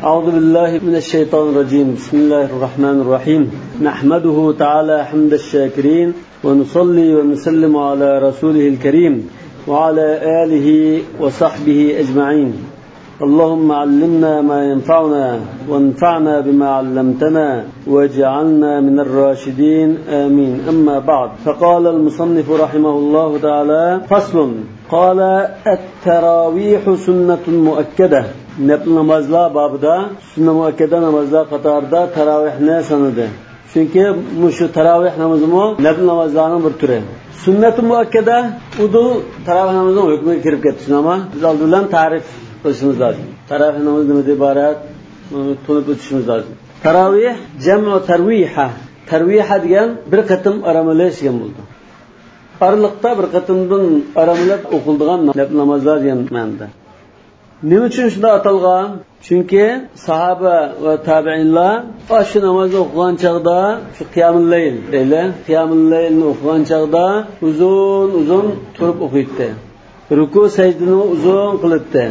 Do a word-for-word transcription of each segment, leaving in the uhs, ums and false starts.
أعوذ بالله من الشيطان الرجيم. بسم الله الرحمن الرحيم. نحمده تعالى حمد الشاكرين، ونصلي ونسلم على رسوله الكريم، وعلى آله وصحبه أجمعين. اللهم علمنا ما ينفعنا، وانفعنا بما علمتنا، واجعلنا من الراشدين. آمين. أما بعد، فقال المصنف رحمه الله تعالى: فصل. قال: التراويح سنة مؤكدة. نەپلى نامازلار بابىدا سۈننە مۇئەككەدە نامازلار قاتارىدا تاراۋىھنى سانىدى. چۈنكى مۇشۇ تاراۋىھ نامىزىمۇ نەپلى نامازلارنىڭ بىر تۈرى. سۈننەتۇ مۇئەككەدە ئۇدۇل تاراۋىھ نامىزىنىڭ ھۆكمىگە كىرىپ كەتتى. شۇنداقمۇ؟ بىز ئالدى بىلەن تەرىپ قىلىشىمىز لازىم. تاراۋىھ نامىزى نېمىدىن ئىبارەت؟ بۇنى تونۇپ ئۆتۈشىمىز لازىم. تاراۋىھ جەمئۇ تەرۋىھە. تەرۋىھە دېگەن بىر قېتىم ئارام ئېلىش دېگەن بولىدۇ. ئارىلىقتا بىر قېتىمدىن ئارام ئېلىپ ئوقۇلىدىغان نەپلى نامازلار دېگەن مەنىدە. نېمە ئۈچۈن شۇنداق ئاتالغان؟ چۈنكى ساھابە ۋە تابىئىنلار ئاشۇ نامازنى ئوقۇغان چاغدا، شۇ قىيامۇللەيل دەيلى، قىيامۇللەيلنى ئوقۇغان چاغدا ئۇزۇن-ئۇزۇن تۇرۇپ ئوقۇيتتى. رۇكۇ سەجدىنى ئۇزۇن قىلاتتى.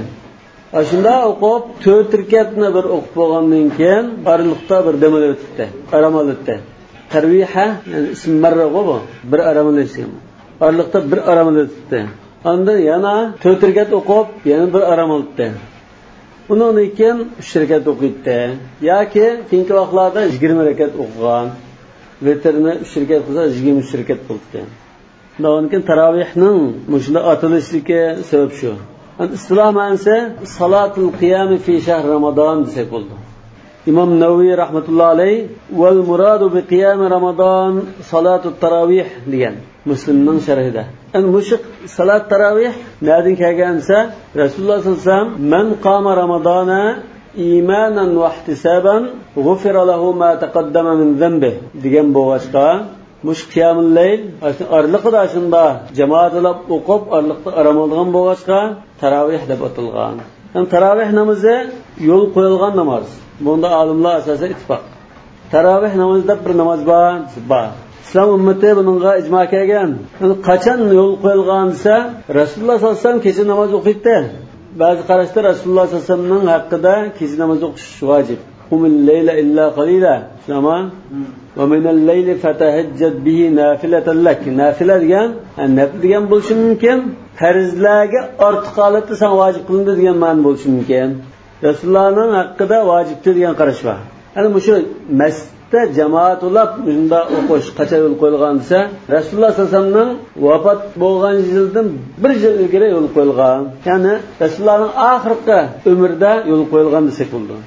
ئاشۇنداق ئوقۇپ، تۆت رەكەتنى بىر ئوقۇپ بولغاندىن كېيىن، ئارىلىقتا بىر دەم ئېلىۋېتەتتى، ئارام ئالاتتى. تەرۋىھە، يەنى ئىسمى مەررىغۇ بۇ، بىر ئارام ئېلىش دېگەن. ئارىلىقتا بىر ئارام ئېلىۋېتەتتى. ئاندىن يەنە تۆت رەكەت ئوقۇپ، يەنە بىر ئارام ئالاتتى. ئۇنىڭدىن كېيىن ئۈچ رەكەت ئوقۇيتتى. ياكى كېيىنكى ۋاقىتلاردا يىگىرمە رەكەت ئوقۇغان. ۋىتىرنى ئۈچ رەكەت قىلسا، يىگىرمە ئۈچ رەكەت بولاتتى. ئۇنىڭدىن كېيىن تاراۋىھنىڭ مۇشۇنداق ئاتىلىشىدىكى سەۋەب شۇ. ئەمدى ئىستىلاھ مەنىسى، سالاتۇل قىيامى فى شەھر رامىزان دېسەك بولىدۇ. ئىمام نەۋەۋى رەھمەتۇللا ئەلەيھ، ۋەل مۇرادۇ بى قىيامى رامىزان سالاتۇت تاراۋىھ دېگەن مۇسلىمنىڭ شەرھىدە. ئەمدى مۇشۇ سالات تاراۋىھ نەدىن كەلگەن دېسە، رەسۇلۇللا سەللەللاھۇ ئەلەيھى ۋەسەللەم، مەن قامە رامىزانە ئىمانەن ۋەھتىسابەن غۇفىرە لەھۇ ما تەقەددەمە مىن زەنبىھ دېگەن بولغاچقا، مۇشۇ قىيامۇللەيل، ئاشۇ ئارىلىقىدا شۇنداق جامائەت بىلەن ئوقۇپ، ئارىلىقتا ئارام ئالىدىغان بولغاچقا، تاراۋىھ دەپ ئاتالغان. يەنى تاراۋىھ نامىزى يول قويۇلغان ناماز. بۇندا ئالىملار ئاساسەن ئىتتىپاق. تاراۋىھ نامىزى دەپ بىر ناماز بار، بار. ئىسلام ئۈممىتى بۇنىڭغا ئىجما كەلگەن. يەنى قاچان يول قويۇلغان دېسە، رەسۇلۇللا سەللەللاھۇ ئەلەيھى ۋەسەللەم كېچە ناماز ئوقۇيتتى. بەزى قاراشتا رەسۇلۇللا سەللەللاھۇ ئەلەيھى ۋەسەللەمنىڭ ھەققىدە كېچە ناماز ئوقۇش ۋاجىپ. قۇمىل لەيلە ئىللا قەلىلا. شۇنداقمۇ؟ ۋە مىنەل لەيلى فەتەھەججەد بىھى نافىلەتەن لەك. نافىلە دېگەن، ھە، نەپلى دېگەن بولۇشى مۇمكىن. پەرزلەرگە ئارتۇق ھالەتتە ساڭا ۋاجىپ قىلىندى دېگەن مەنە بولۇشى مۇمكىن. رەسۇلۇللانىڭ ھەققىدە ۋاجىپتۇر دېگەن قاراش بار. يەنى مۇشۇ مەسچىتتە جامائەت بولاپ مۇشۇنداق ئوقۇش قاچان يول قويۇلغان دېسە، رەسۇلۇللا سەللەللاھۇ ئەلەيھى ۋەسەللەمنىڭ ۋاپات بولغان يىلدىن بىر يىل ئىلگىرى يول قويۇلغان. يەنى رەسۇلۇللانىڭ ئاخىرقى ئۆمرىدە يول قويۇلغان دېسەك بولىدۇ.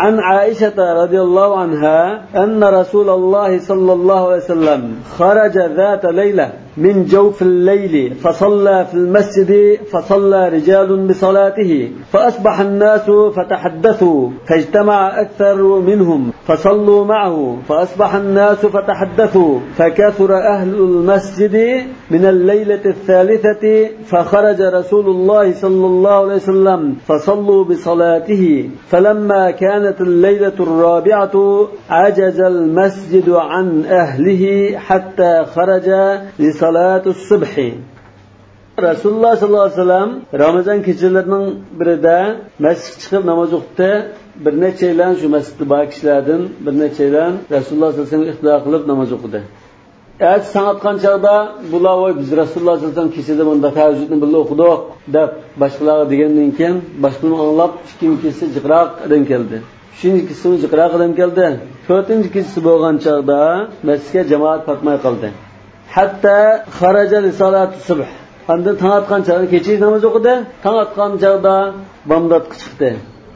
عن عائشة رضي الله عنها أن رسول الله صلى الله عليه وسلم خرج ذات ليلة من جوف الليل فصلى في المسجد فصلى رجال بصلاته فأصبح الناس فتحدثوا فاجتمع أكثر منهم فصلوا معه فأصبح الناس فتحدثوا فكثر أهل المسجد من الليلة الثالثة فخرج رسول الله صلى الله عليه وسلم فصلوا بصلاته فلما كانت الليلة الرابعة عجز المسجد عن أهله حتى خرج لصلاة الصبح. رەسۇلۇللا سەللەللاھۇ ئەلەيھى ۋەسەللەم رامىزان كېچىلىرىنىڭ بىرىدە مەسچىتكە چىقىپ ناماز ئوقۇتتى. بىر نەچچەيلەن، شۇ مەسچىتتە بار كىشىلەردىن بىر نەچچەيلەن رەسۇلۇللا سەللەللاھۇ ئەلەيھى ۋەسەللەمگە ئىقتىدا قىلىپ ناماز ئوقۇدى. ئەتىسى تاڭ ئاتقان چاغدا بۇلار، ۋاي، بىز رەسۇلۇللا سەللەللاھۇ ئەلەيھى ۋەسەللەم كېچىدە بۇنداق تەھەججۇدنى بىللە ئوقۇدۇق، دەپ باشقىلارغا دېگەندىن كېيىن، باشقىلىرىمۇ ئاڭلاپ، ئىككىنچى كېچىسى جىقراق ئادەم كەلدى. ئۈچىنچى كېچىسىمۇ جىقراق ئادەم كەلدى. تۆتىنچى كېچىسى بولغان چاغدا مەسچىتكە جامائەت پاتماي قالدى. ھەتتا خەرەجە لىسالاتىس سۇبھ. ئاندىن تاڭ ئاتقان چاغدا كېچە ناماز ئوقۇدى. تاڭ ئاتقان چاغدا بامداتقا چىقتى.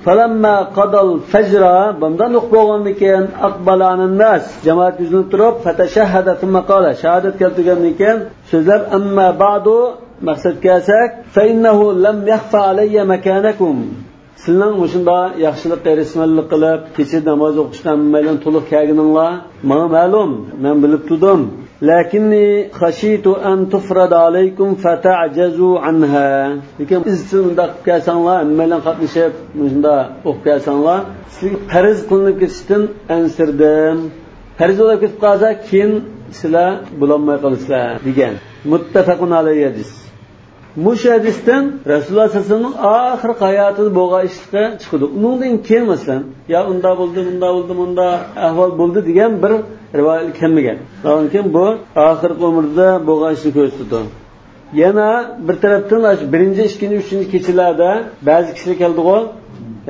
فەلەمما قادال فەجرا، بامدات ئوقۇپ بولغاندىن كېيىن، ئەقبەلە ئەلەنناس، جامائەتكە يۈزلىنىپ تۇرۇپ، فەتەشەھھەدە ثۇممە قالە، شاھادەت كەلتۈرگەندىن كېيىن سۆزلەپ، ئەمما بەئدۇ، مەقسەتكە كەلسەك، فەئىننەھۇ لەم يەخفە ئەلەييە مەكانەكۇم. سىلىنىڭ مۇشۇنداق ياخشىلىققا ھېرىسمەنلىك قىلىپ، كېچىدە ناماز ئوقۇشقا ھەممەيلەن تولۇق كەلگىنىڭلار ماڭا مەلۇم، مەن بىلىپ تۇردۇم. لەكىننى خەشىتۇ ئەن تۇفرەدە ئەلەيكۇم فەتەئجەزۇ ئەنھا. لېكىن ئىزچىل مۇنداق قىلىپ كەلسەڭلار، ھەممەيلەن قاتنىشىپ مۇشۇنداق ئوقۇپ كەلسەڭلار، سىلەرگە پەرز قىلىنىپ كېتىشتىن ئەنسىرىدىم. پەرز بولۇپ كېتىپ قالسا، كېيىن سىلەر بولالماي قالىسىلەر، دېگەن. مۇتتەفەقۇن ئەلەيھى ھەدىس. مۇشۇ ھەدىستىن رەسۇلۇللاھ سەللەللاھۇ ئەلەيھى ۋەسەللەمنىڭ ئاخىرقى ھاياتىدا بولغان ئىشلىقى چىقىدۇ. ئۇنىڭدىن كېيىن، مەسىلەن، يا ئۇنداق بولدى، مۇنداق بولدى، مۇنداق ئەھۋال بولدى دېگەن بىر رىۋايەت كەلمىگەن. ئۇنىڭدىن كېيىن بۇ ئاخىرقى ئۆمرىدە بولغان ئىشنى كۆرسىتىدۇ. يەنە بىر تەرەپتىن، ئاشۇ بىرىنچى، ئىككىنچى، ئۈچىنچى كېچىلەردە بەزى كىشىلەر كەلدىغۇ،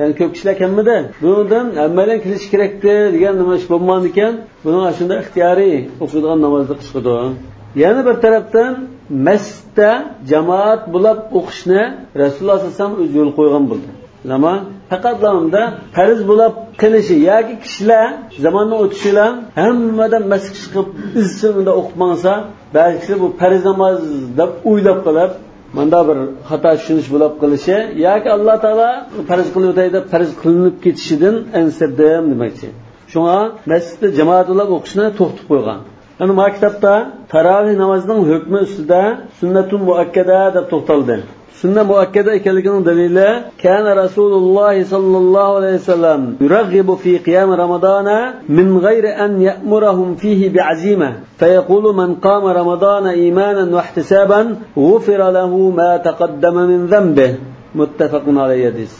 يەنى كۆپ كىشىلەر كەلمىدى. بۇنىڭدىن ھەممەيلەن كېلىشى كېرەكتى دېگەن نېمە ئىش بولمىغاندىكەن، بۇنىڭ ئاشۇنداق ئىختىيارىي ئوقۇيدىغان نامازلىق چىقىدۇ. يەنە بىر تەرەپتىن، مەسچىتتە جامائەت بولاپ ئوقۇشنى رەسۇلۇللاھ سەللەللاھۇ ئەلەيھى ۋەسەللەم ئۆزى يول قويغان بولدى. ئەمما پەقەتلا ئۇندا پەرز بولاپ قېلىشى ياكى كىشىلەر زاماننىڭ ئۆتۈشى بىلەن ھەممە ئادەم مەسچىتكە چىقىپ ئىزچىل ئۇندا ئوقۇپ ماڭسا، بەزى كىشىلەر بۇ پەرز ناماز دەپ ئويلاپ قېلىپ، مۇندا بىر خاتا چۈشىنىش بولاپ قېلىشى ياكى ئاللا تائالا پەرز قىلىۋېتەي دەپ پەرز قىلىنىپ كېتىشىدىن ئەنسىرىدىم دېمەكچى. شۇڭا مەسچىتتە جامائەت بولاپ ئوقۇشنى توختىتىپ قويغان. ئەنە ما كىتابتا تاراۋىھ نامازىنىڭ ھۆكمى ئۈستىدە سۈننەتۇن مۇئەككەدە دەپ توختالدى. سۈننە مۇئەككەدە ئىكەنلىكىنىڭ دەلىلى، كان رسول الله صلى الله عليه وسلم يرغب في قيام رمضان من غير أن يأمرهم فيه بعزيمة، فيقول: من قام رمضان إيمانا واحتسابا غفر له ما تقدم من ذنبه. متفق عليه. ھەدىس.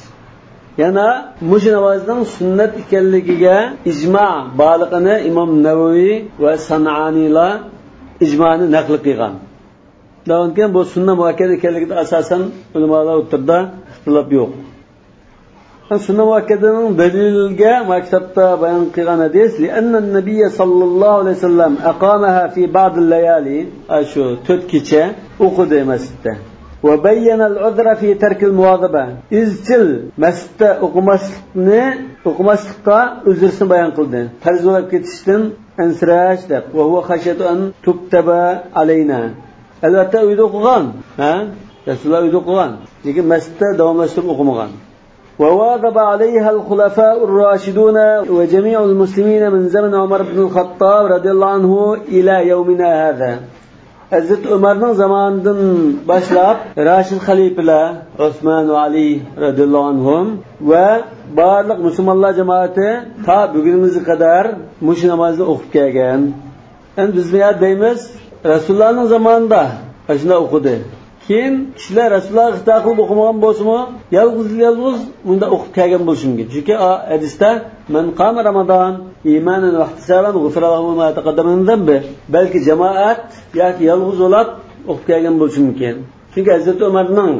يەنە مۇشۇ نامازنىڭ سۈننەت ئىكەنلىكىگە ئىجما بارلىقىنى ئىمام نەۋەۋى ۋە سانئانىيلار ئىجمانى نەقىل قىلغان. ئۇنىڭدىن كېيىن بۇ سۈننە مۇئەككەدە ئىكەنلىكىدە ئاساسەن ئۆلىمالار ئوتتۇرىدا ئىختىلاپ يوق. سۈننە مۇئەككەدىنىڭ دەلىلىگە ما كىتابتا بايان قىلغان ھەدىس، لأن النبي صلى الله عليه وسلم أقامها في بعض الليالي، ئاشۇ تۆت كېچە ئوقۇدى مەسچىتتە. وبين العذر في ترك المواظبة، ئىزچىل مەسچىتتە ئوقۇماسلىقنى، ئوقۇماسلىققا ئۆزرىسىنى بايان قىلدى. پەرز بولاپ كېتىشتىن ئەنسىرەش دەپ. وهو خشية أن تكتب علينا. ئەلۋەتتە ئۆيدە ئوقۇغان، ھە؟ رەسۇلۇللاھ ئۆيدە ئوقۇغان. لېكىن مەسچىتتە داۋاملاشتۇرۇپ ئوقۇمىغان. وواظب عليها الخلفاء الراشدون وجميع المسلمين من زمن عمر بن الخطاب رضي الله عنه إلى يومنا هذا. ھەزرىتى ئۆمەرنىڭ زامانىدىن باشلاپ راشىد خەلىپىلەر، ئوسمان ۋە ئەلى رەزىياللاھۇ ئەنھۇم ۋە بارلىق مۇسۇلمانلار جامائىتى تا بۈگۈنىمىزگە قەدەر مۇشۇ نامازنى ئوقۇپ كەلگەن. ئەمدى بىز بۇ يەردە دەيمىز، رەسۇلۇللاھنىڭ زامانىدا ئاشۇنداق ئوقۇدى. كېيىن كىشىلەر رەسۇلۇللاھقا ئىقتىدا قىلىپ ئوقۇمىغان بولسىمۇ، يالغۇز، يالغۇز مۇنداق ئوقۇپ كەلگەن بولۇشى مۇمكىن. چۈنكى ئا-، ھەدىستە، من قام رمضان إيمانا واحتسابا غفر له ما تقدم من ذنبه. بەلكى جامائەت ياكى يالغۇز بولاپ ئوقۇپ كەلگەن بولۇشى مۇمكىن. چۈنكى ھەزرىتى ئۆمەرنىڭ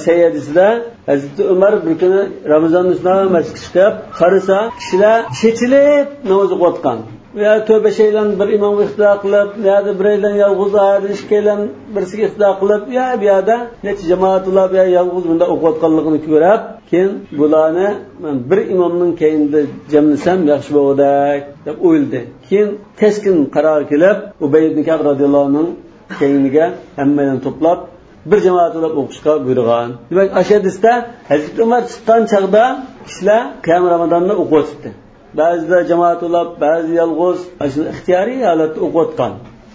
سەھىھ ھەدىسىدە، ھەزرىتى ئۆمەر بىر كۈنى رامىزان ئۈستىدە مەسچىتكە چىقىپ قارىسا، كىشىلەر چېچىلىپ ناماز ئوقۇۋاتقان. يا تۆت-بەشەيلەن بىر ئىمامغا ئىقتىدا قىلىپ، يا بىرەيلەن يالغۇز، ئايەردىن ئىككىيلەن بىرسىگە ئىقتىدا قىلىپ، يا بۇ يەردە نەچچە جامائەت بولاپ، يا يالغۇز بۇنداق ئوقۇۋاتقانلىقىنى كۆرۈپ، كېيىن بۇلارنى مەن بىر ئىمامنىڭ كەينىدە جەملىسەم ياخشى بولغۇدەك دەپ ئويلىدى. كېيىن كەسكىن قارارغا كېلىپ، ئۇبەي ئىبن كەئب رەزىياللاھۇ ئەنھۇنىڭ كەينىگە ھەممەيلەننى توپلاپ، بىر جامائەت بولاپ ئوقۇشقا بۇيرۇغان. دېمەك، ئاشۇ ھەدىستە ھەزرىتى ئۆمەر چىققان چاغدا كىشىلەر قىيام رامىزاننى ئوقۇۋاتىدۇ. بەزىدە جامائەت بولاپ، بەزىدە يالغۇز، ئاشۇ ئىختىيارىي ھالەتتە ئوقۇۋاتقان.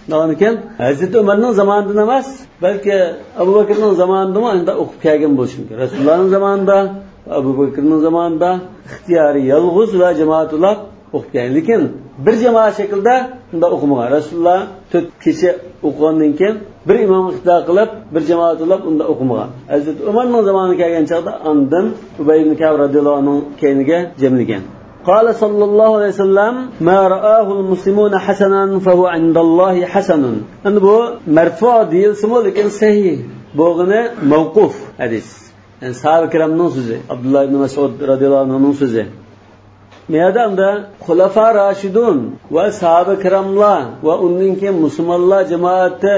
ئۇنىڭدىن كېيىن ھەزرىتى ئۆمەرنىڭ زامانىدىن ئەمەس، بەلكى ئەبۇ بەكرىنىڭ زامانىدىمۇ ئۇنداق ئوقۇپ كەلگەن بولۇشى مۇمكىن. رەسۇلۇللاھنىڭ زامانىدا، ئەبۇ بەكرىنىڭ زامانىدا ئىختىيارىي يالغۇز ۋە جامائەت بولاپ ئوقۇپ كەلگەن. لېكىن بىر جامائەت شەكلىدە ئۇنداق ئوقۇمىغان. رەسۇلۇللاھ تۆت كېچە ئوقۇغاندىن كېيىن بىر ئىمامغا ئىقتىدا قىلىپ، بىر جامائەت بولاپ ئۇنداق ئوقۇمىغان. ھەزرىتى ئۆمەرنىڭ زامانى كەلگەن چاغدا ئاندىن ئۇبەي ئىبن كەئب رەزىياللاھۇ ئەنھۇنىڭ كەينىگە جەملىگەن. قال صلى الله عليه وسلم: ما رآه المسلمون حسنا فهو عند الله حسن. ئەمدى بۇ مەرفۇ دېيىلسىمۇ، لېكىن سەھىھ بولغىنى مەۋقۇف ھەدىس. يەنى ساھابە كىرامنىڭ سۆزى، ئابدۇللا ئىبن مەسئۇد رەزىياللاھۇ ئەنھۇنىڭ سۆزى. بۇ يەردە ئەمدى خۇلەفا راشىدۇن ۋە ساھابە كىراملار ۋە ئۇندىن كېيىن مۇسۇلمانلار جامائىتى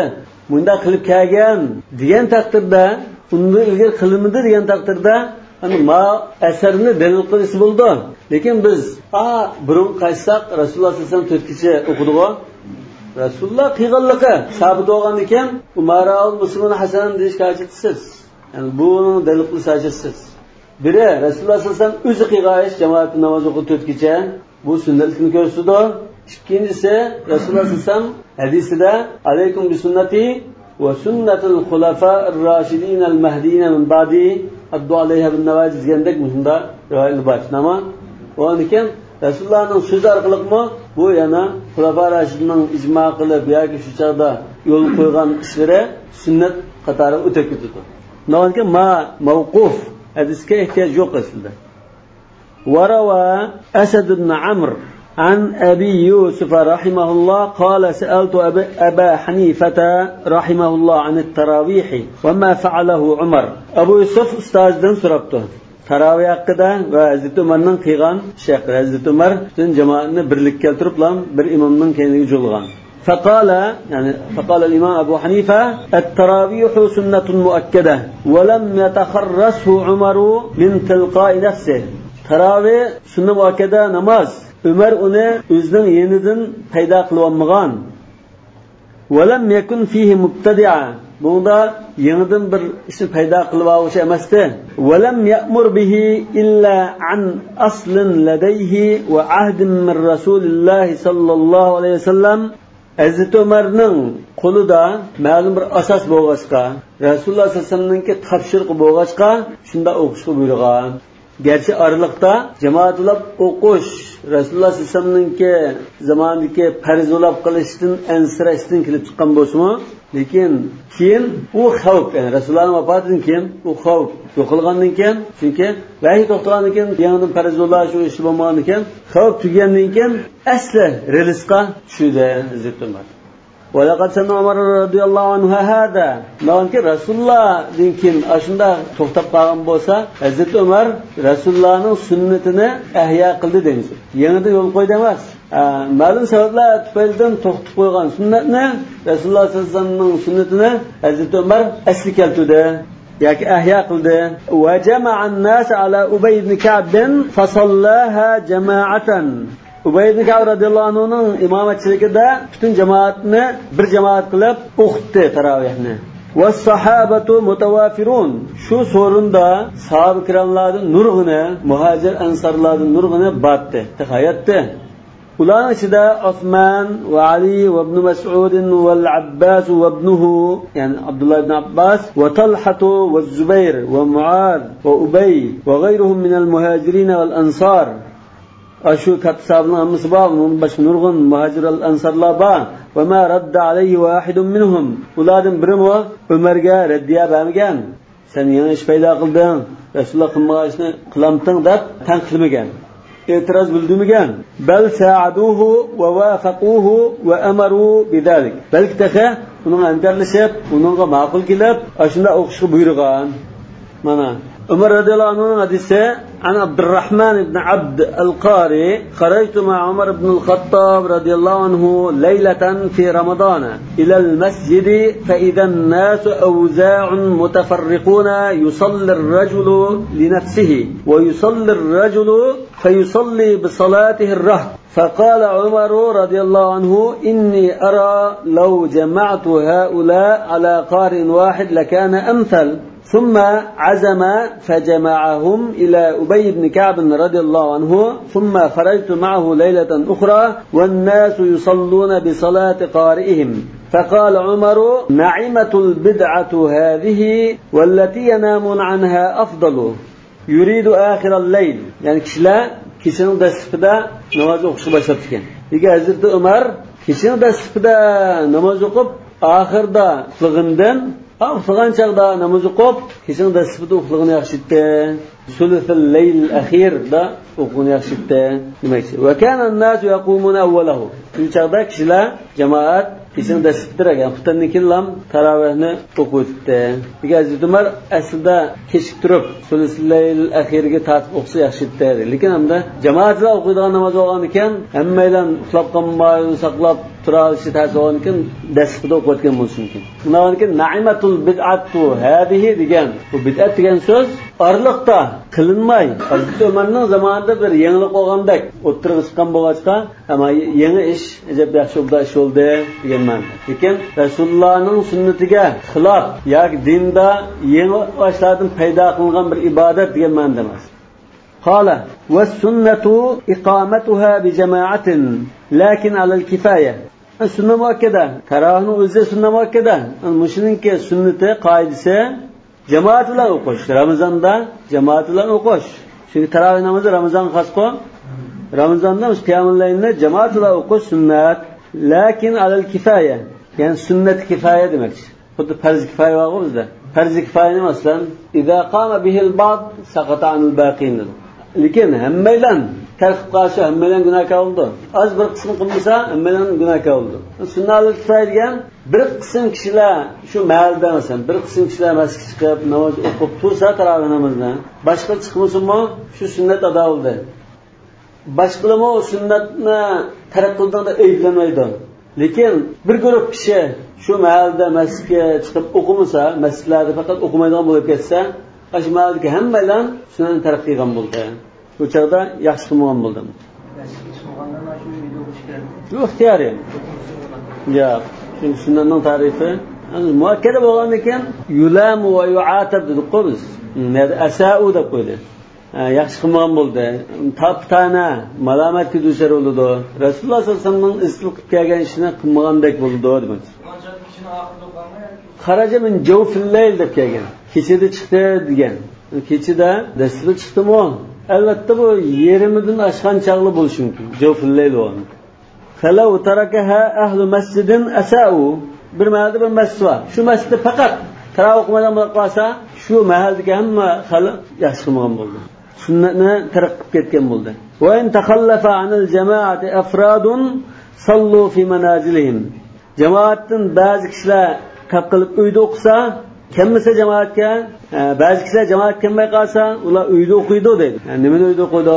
مۇنداق قىلىپ كەلگەن دېگەن تەقدىردە، ئۇندىن ئىلگىرى قىلمىدى دېگەن تەقدىردە، ئەنە ما ئەسەرنى دەلىل قىلىشى بولىدۇ. لېكىن بىز، ئا، بۇرۇن قايتساق، رەسۇلۇللاھ سەللەللاھۇ ئەلەيھى ۋەسەللەم تۆت كېچە ئوقۇدىغۇ. رەسۇلۇللاھ قىلغانلىقى سابىت بولغاندىكىن، ئۇ ما رآه المسلمون حسنا دېيىشكە ھاجەتسىز. يەنى بۇنىڭ دەلىل قىلىش ھاجەتسىز. بىرى، رەسۇلۇللاھ سەللەللاھۇ ئەلەيھى ۋەسەللەم ئۆزى قىلغان ئىش، جامائەتتە ناماز ئوقۇپ تۆت كېچە، بۇ سۈننەتلىكنى كۆرسىتىدۇ. ئىككىنچىسى، رەسۇلۇللاھ سەللەللاھۇ ئەلەيھى ۋەسەللەم ھەدىسىدە، عليكم بسنتي وسنة الخلفاء الراشدين المهديين من بعدي عضوا عليها بالنواجذ دېگەندەك مۇشۇنداق رىۋايەتلەر بار. ئۇنىڭدىن كېيىن رەسۇلۇللاھنىڭ سۆزى ئارقىلىقمۇ بۇ يەنە خۇلەپا راشىدىننىڭ ئىجما قىلىپ ياكى شۇ چاغدا يولغا قويغان ئىشلىرى سۈننەت قاتارىغا ئۆتۈپ كېتىدۇ. ناھايىتى ما مەۋقۇف، ھەدىسكە ئېھتىياج يوق ئەسلىدە. وروى أسد بن عمرو عن أبي يوسف رحمه الله قال سألت أبا، أبا حنيفة رحمه الله عن التراويح وما فعله عمر. ئەبۇ يۈسۈف ئۇستازىدىن سوراپتۇ. تاراۋىھ ھەققىدە ۋە ھەزرىتى ئۆمەرنىڭ قىلغان ئىشى ھەققىدە. ھەزرىتى ئۆمەر پۈتۈن جامائەتنى بىرلىككە كەلتۈرۈپلا بىر ئىمامنىڭ كەينىگە جۇلغان. فقال، يەنى فقال الإمام أبو حنيفة: التراويح سنة مؤكدة ولم يتخرصه عمر من تلقاء نفسه. تاراۋىھ سۈننە مۇئەككەدە ناماز. ئۆمەر ئۇنى ئۆزىنىڭ يېنىدىن پەيدا قىلىۋالمىغان. ولم يكن فيه مبتدعة. بۇنىڭدا يېڭىدىن بىر ئىشنى پەيدا قىلىۋالغۇچى ئەمەستى. ولم يأمر به إلا عن أصل لديه وعهد من رسول الله صلى الله عليه وسلم. ھەزرىتى ئۆمەرنىڭ قولىدا مەلۇم بىر ئاساس بولغاچقا، رەسۇلۇللا سەللەللاھۇ ئەلەيھى ۋەسەللەمنىڭكى تاپشۇرۇقى بولغاچقا، شۇنداق ئوقۇشقا بۇيرۇغان. گەرچە ئارىلىقتا جامائەت بولاپ ئوقۇش رەسۇلۇللا سەللەللاھۇ ئەلەيھى ۋەسەللەمنىڭكى زامانىدىكى پەرز بولاپ قىلىشتىن، ئەنسىرەشتىن كېلىپ چىققان بولسىمۇ، لېكىن كېيىن ئۇ خەۋپ، يەنى رەسۇلۇللانىڭ ۋاپاتىدىن كېيىن ئۇ خەۋپ يوقالغاندىن كېيىن، چۈنكى ۋەھىي توختىغاندىن كېيىن يېڭىدىن پەرز بولاش ئۇ ئىش بولمىغاندىن كېيىن، خەۋپ تۈگىگەندىن كېيىن ئەسلى رېلىسقا چۈشىدۇ ھەزرىتى ئۆمەر. ولقد سن عمر رضي الله عنه هذا. ناھايىتى رەسۇلۇللادىن كېيىن ئاشۇنداق توختاپ قالغان بولسا، ھەزرىتى ئۆمەر رەسۇلۇللانىڭ سۈننىتىنى ئەھيا قىلدى دەيمىز. يېڭىدىن يول قويدى ئەمەس. ئە، مەلۇم سەۋەبلەر تۈپەيلىدىن توختىتىپ قويغان سۈننەتنى، رەسۇلۇللا سەللەللاھۇ ئەلەيھى ۋەسەللەمنىڭ سۈننىتىنى ھەزرىتى ئۆمەر ئەسلىگە كەلتۈردى ياكى ئەھيا قىلدى. وجمع الناس على أبي بن كعب فصلاها جماعة. ئۇبەي ئىبن كەئب رەزىياللاھۇ ئەنھۇنىڭ ئىمامەتچىلىكىدە پۈتۈن جامائەتنى بىر جامائەت قىلىپ ئوقۇتتى تاراۋىھنى. والصحابة متوافرون. شۇ سورۇندا ساھابە كىراملاردىن نۇرغۇنى، مۇھاجىر ئەنسارلاردىن نۇرغۇنى بارتتى، ھاياتتى. ئۇلارنىڭ ئىچىدە ئوسمان ۋە ئەلى ۋە ئىبنى مەسئۇدىن ۋەل ئەبباس ۋە ئىبنۇھۇ، يەنى ئابدۇللا ئىبن ئابباس، ۋە تەلھەتۇ ۋە زۇبەير ۋە مۇئاز ۋە ئۇبەي ۋە غەيرۇھۇم مىنەل مۇھاجىرىنە ۋەل ئەنسار. ئاشۇ كاتتا ساھابىلارنىڭ ھەممىسى بار، ئۇنىڭدىن باشقا نۇرغۇن مۇھاجىر ئەنسارلار بار. وما رد عليه واحد منهم. ئۇلاردىن بىرىمۇ ئۆمەرگە رەددىيە بەرمىگەن. سەن يېڭى ئىش پەيدا قىلدىڭ، رەسۇلۇللا قىلمىغان ئىشنى قىلامتىڭ دەپ تەنقىدلىمىگەن. ئېتىراز بىلدۈرمىگەن. بل ساعدوه ووافقوه وأمروا بذلك. بەلكى تېخى ئۇنىڭغا ھەمكارلىشىپ، ئۇنىڭغا ماقۇل كېلىپ، ئاشۇنداق ئوقۇشقا بۇيرۇغان. مانا، ئۆمەر رەزىياللاھۇ ئەنھۇنىڭ ھەدىسى، عن عبد الرحمن بن عبد القاري، خرجت مع عمر بن الخطاب رضي الله عنه ليلة في رمضان إلى المسجد فإذا الناس أوزاع متفرقون يصلي الرجل لنفسه ويصلي الرجل فيصلي بصلاته الرهط. فقال عمر رضي الله عنه: إني أرى لو جمعت هؤلاء على قارئ واحد لكان أمثل. ثم عزم فجمعهم إلى أبي بن كعب رضي الله عنه، ثم خرجت معه ليلة أخرى والناس يصلون بصلاة قارئهم. فقال عمر: نعمة البدعة هذه والتي ينامون عنها أفضل. يريد آخر الليل. يەنى كىشىلەر كېچىنىڭ دەسلىپىدە ناماز ئوقۇشقا باشلاپتىكەن. لېكىن ھەزرىتى ئۆمەر كېچىنىڭ دەسلىپىدە ناماز ئوقۇپ، ئاخىرىدا ئۇخلىغىنىدىن، ئا، ئۇخلىغان چاغدا ناماز ئوقۇپ، كېچىنىڭ دەسلىپىدە ئۇخلىغىنى ياخشى ئىدى. ثلث الليل الأخير دا ئوقۇغىنى ياخشى ئىدى دېمەكچى. وكان الناس يقومون أوله. شۇ چاغدا كىشىلەر، جامائەت كېچىنىڭ دەسلىپىدىرەك، يەنى خۇپتاندىن كېيىنلا تاراۋىھنى ئوقۇۋېتىپتى. لېكىن ھەزرىتى ئۆمەر ئەسلىدە كېچىكتۈرۈپ، سۇلۇسۇللەيل ئەخىرىگە تارتىپ ئوقۇسا ياخشى ئىدى. لېكىن ئەمدى جامائەت بىلەن ئوقۇيدىغان ناماز بولغاندىكىن، ھەممەيلەن ئۇخلاپ قالماي، ساقلاپ تۇرالىشى تەس بولغاندىكىن، دەسلىپىدە ئوقۇۋەتكەن بولۇشى مۇمكىن. شۇنداق بولغاندىكىن، نەئىمەتۇل بىدئەتۇ ھەزىھى دېگەن، بۇ بىدئەت دېگەن سۆز ئارىلىقتا قىلىنماي، ھەزرىتى ئۆمەرنىڭ زامانىدا بىر يېڭىلىق بولغاندەك ئوتتۇرىغا چىققان بولغاچقا، ئەمما يېڭى ئىش ئەجەب ياخشى ئوبدان ئىش بولدى دېگەن مەنىدە. لېكىن رەسۇلۇللانىڭ سۈننىتىگە خىلاپ ياكى دىندا يېڭى ئاشلاردىن پەيدا قىلىنغان بىر ئىبادەت دېگەن مەنىدە ئەمەس. قال: والسنة إقامتها بجماعة لكن على الكفاية. سۈننە مۇئەككەدە، تاراۋىھنىڭ ئۆزى سۈننە مۇئەككەدە. مۇشۇنىڭكى سۈننىتى، قائىدىسى، جامائەت بىلەن ئوقۇش. رامىزاندا جامائەت بىلەن ئوقۇش. چۈنكى تاراۋىھ نامىزى رامىزانغا خاسقۇ. رامىزاندا مۇشۇ قىيامۇللەيلنى جامائەت بىلەن ئوقۇش سۈننەت. لەكىن ئەلەل كىفايە، يەنى سۈننەت كىفايە دېمەكچى. خۇددى پەرز كىفايە بارغۇ بىزدە. پەرز كىفايەنى، مەسىلەن، ئىزا قامە بىھىل بەئز سەقەتە ئەنىل بەقىين دېدۇق. لېكىن ھەممەيلەن تەرك قىلىپ قالسا، ھەممەيلەن گۇناھكار بولىدۇ. ئاز بىر قىسمى قىلمىسا، ھەممەيلەن گۇناھكار بولىدۇ. سۈننەت ئەلەل كىفايە دېگەن، بىر قىسىم كىشىلەر شۇ مەھەلدە، مەسىلەن، بىر قىسىم كىشىلەر مەسچىتكە چىقىپ ناماز ئوقۇپ تۇرسا، تاراۋىھ نامىزىنى، باشقىلار چىقمىسىمۇ، شۇ سۈننەت ئادا بولدى. باشقىلىرمۇ سۈننەتنى تەرك قىلدىڭ دەپ ئەيىبلەنمەيدۇ. لېكىن بىر گۇرۇپ كىشى شۇ مەھەلدە مەسچىتكە چىقىپ ئوقۇمىسا، مەسچىتلەردە پەقەت ئوقۇمايدىغان بولۇپ كەتسە، ئاشۇ مەھەلدىكى ھەممەيلەن سۈننەتنى تەرك قىلغان بولدى. بۇ چاغدا ياخشى قىلمىغان بولدى. ياخشى قىلمىغاندا مانا شۇ ئۆيدە ئوقۇش كېرەك. يوق، ئىختىيارى. ياق. چۈنكى سۈننەتنىڭ تەرىپى مۇئەككەدە بولغاندىن كېيىن يۇلامۇ ۋە يۇئاتەب دېدۇققۇ بىز. مم، يەنى ئەسەئۇ دەپ قويدى. ھە، ياخشى قىلمىغان بولدى. تاپتانە، مالامەتكە دۇچار بولىدۇ. رەسۇلۇللا سەللەللاھۇ ئەلەيھى ۋەسەللەمنىڭ ئىزچىل قىلىپ كەلگەن ئىشىنى قىلمىغاندەك بولىدۇ دېمەكچى. خەرەجە مىن جەۋفىل لەيل دەپ كەلگەن. كېچىدە چىقتى دېگەن. كېچىدە دەسلىپى چىقتىمۇ؟ ئەلۋەتتە، بۇ يېرىمىدىن ئاشقان چاغلا بولۇشى مۇمكىن. جەۋفىل لەيل بولغان. فلو تركها أهل مسجد أساءوا. بىر مەھەلدە بىر مەسچىت بار. شۇ مەسچىتتە پەقەت تاراۋىھ ئوقۇمايدىغان بولۇپ قالسا، شۇ مەھەلدىكى ھەممە خەلق ياخشى قىلمىغان بولدى. سۈننەتنى تەرك قىلىپ كەتكەن بولدى. وإن تخلف عن الجماعة أفراد صلوا في منازلهم. جامائەتتىن بەزى كىشىلەر تەرك قىلىپ ئۆيدە ئوقۇسا، كەلمىسە جامائەتكە، ئە، بەزى كىشىلەر جامائەتكە كەلمەي قالسا، ئۇلار ئۆيدە ئوقۇيدۇ دەيدۇ. ئە، نېمىنى ئۆيدە ئوقۇيدۇ؟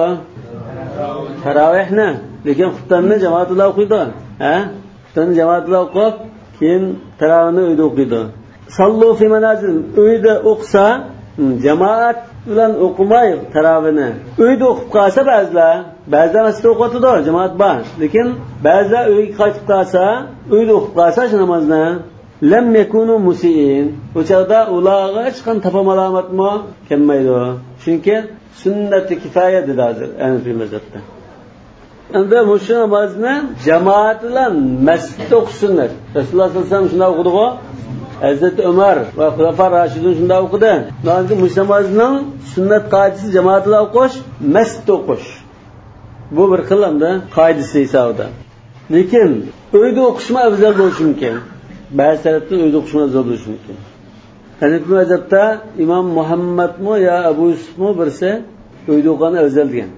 تاراۋىھنى. لېكىن خۇپتاننى جامائەت بىلەن ئوقۇيدۇ. ھە؟ خۇپتاننى جامائەت بىلەن ئوقۇپ، كېيىن تاراۋىھنى ئۆيدە ئوقۇيدۇ. صلوا في منازل، ئۆيدە ئوقۇسا، جامائەت بىلەن ئوقۇماي تاراۋىھنى، ئۆيدە ئوقۇپ قالسا بەزىلەر، بەزىلەر مەسچىتتە ئوقۇۋاتىدۇ، جامائەت بار. لېكىن بەزىلەر ئۆيگە قايتىپ قالسا، ئۆيدە ئوقۇپ قالسا شۇ نامازنى، لم يكونوا مسيئين. بۇ چاغدا ئۇلارغا ھېچقانداق تاپا مالامەتمۇ كەلمەيدۇ. چۈنكى سۈننەتى كىفايە دېدى ھازىر ھەنەفىي مەزھەپتە. ئەمدى مۇشۇ نامازنى جامائەت بىلەن مەسچىتتە ئوقۇش سۈننەت. رەسۇلۇللا سەللەللاھۇ ئەلەيھى ۋەسەللەم شۇنداق ئوقۇدىغۇ. ھەزرىتى ئۆمەر ۋە خۇلەفا راشىدۇن شۇنداق ئوقۇدى. مۇشۇ نامازنىڭ سۈننەت قائىدىسى جامائەت بىلەن ئوقۇش، مەسچىتتە ئوقۇش. بۇ بىر خىل ئەمدى قائىدىسى ھېسابىدا. لېكىن ئۆيدە ئوقۇشمۇ ئەۋزەل بولۇشى مۇمكىن. بەزى تەرەپتىن ئۆيدە ئوقۇشمۇ ئەۋزەل بولۇشى مۇمكىن. ھەنەفىي مەزھەپتە ئىمام مۇھەممەدمۇ يا ئەبۇ يۈسۈفمۇ بىرسى ئۆيدە ئوقۇغان ئەۋزەل دېگەن.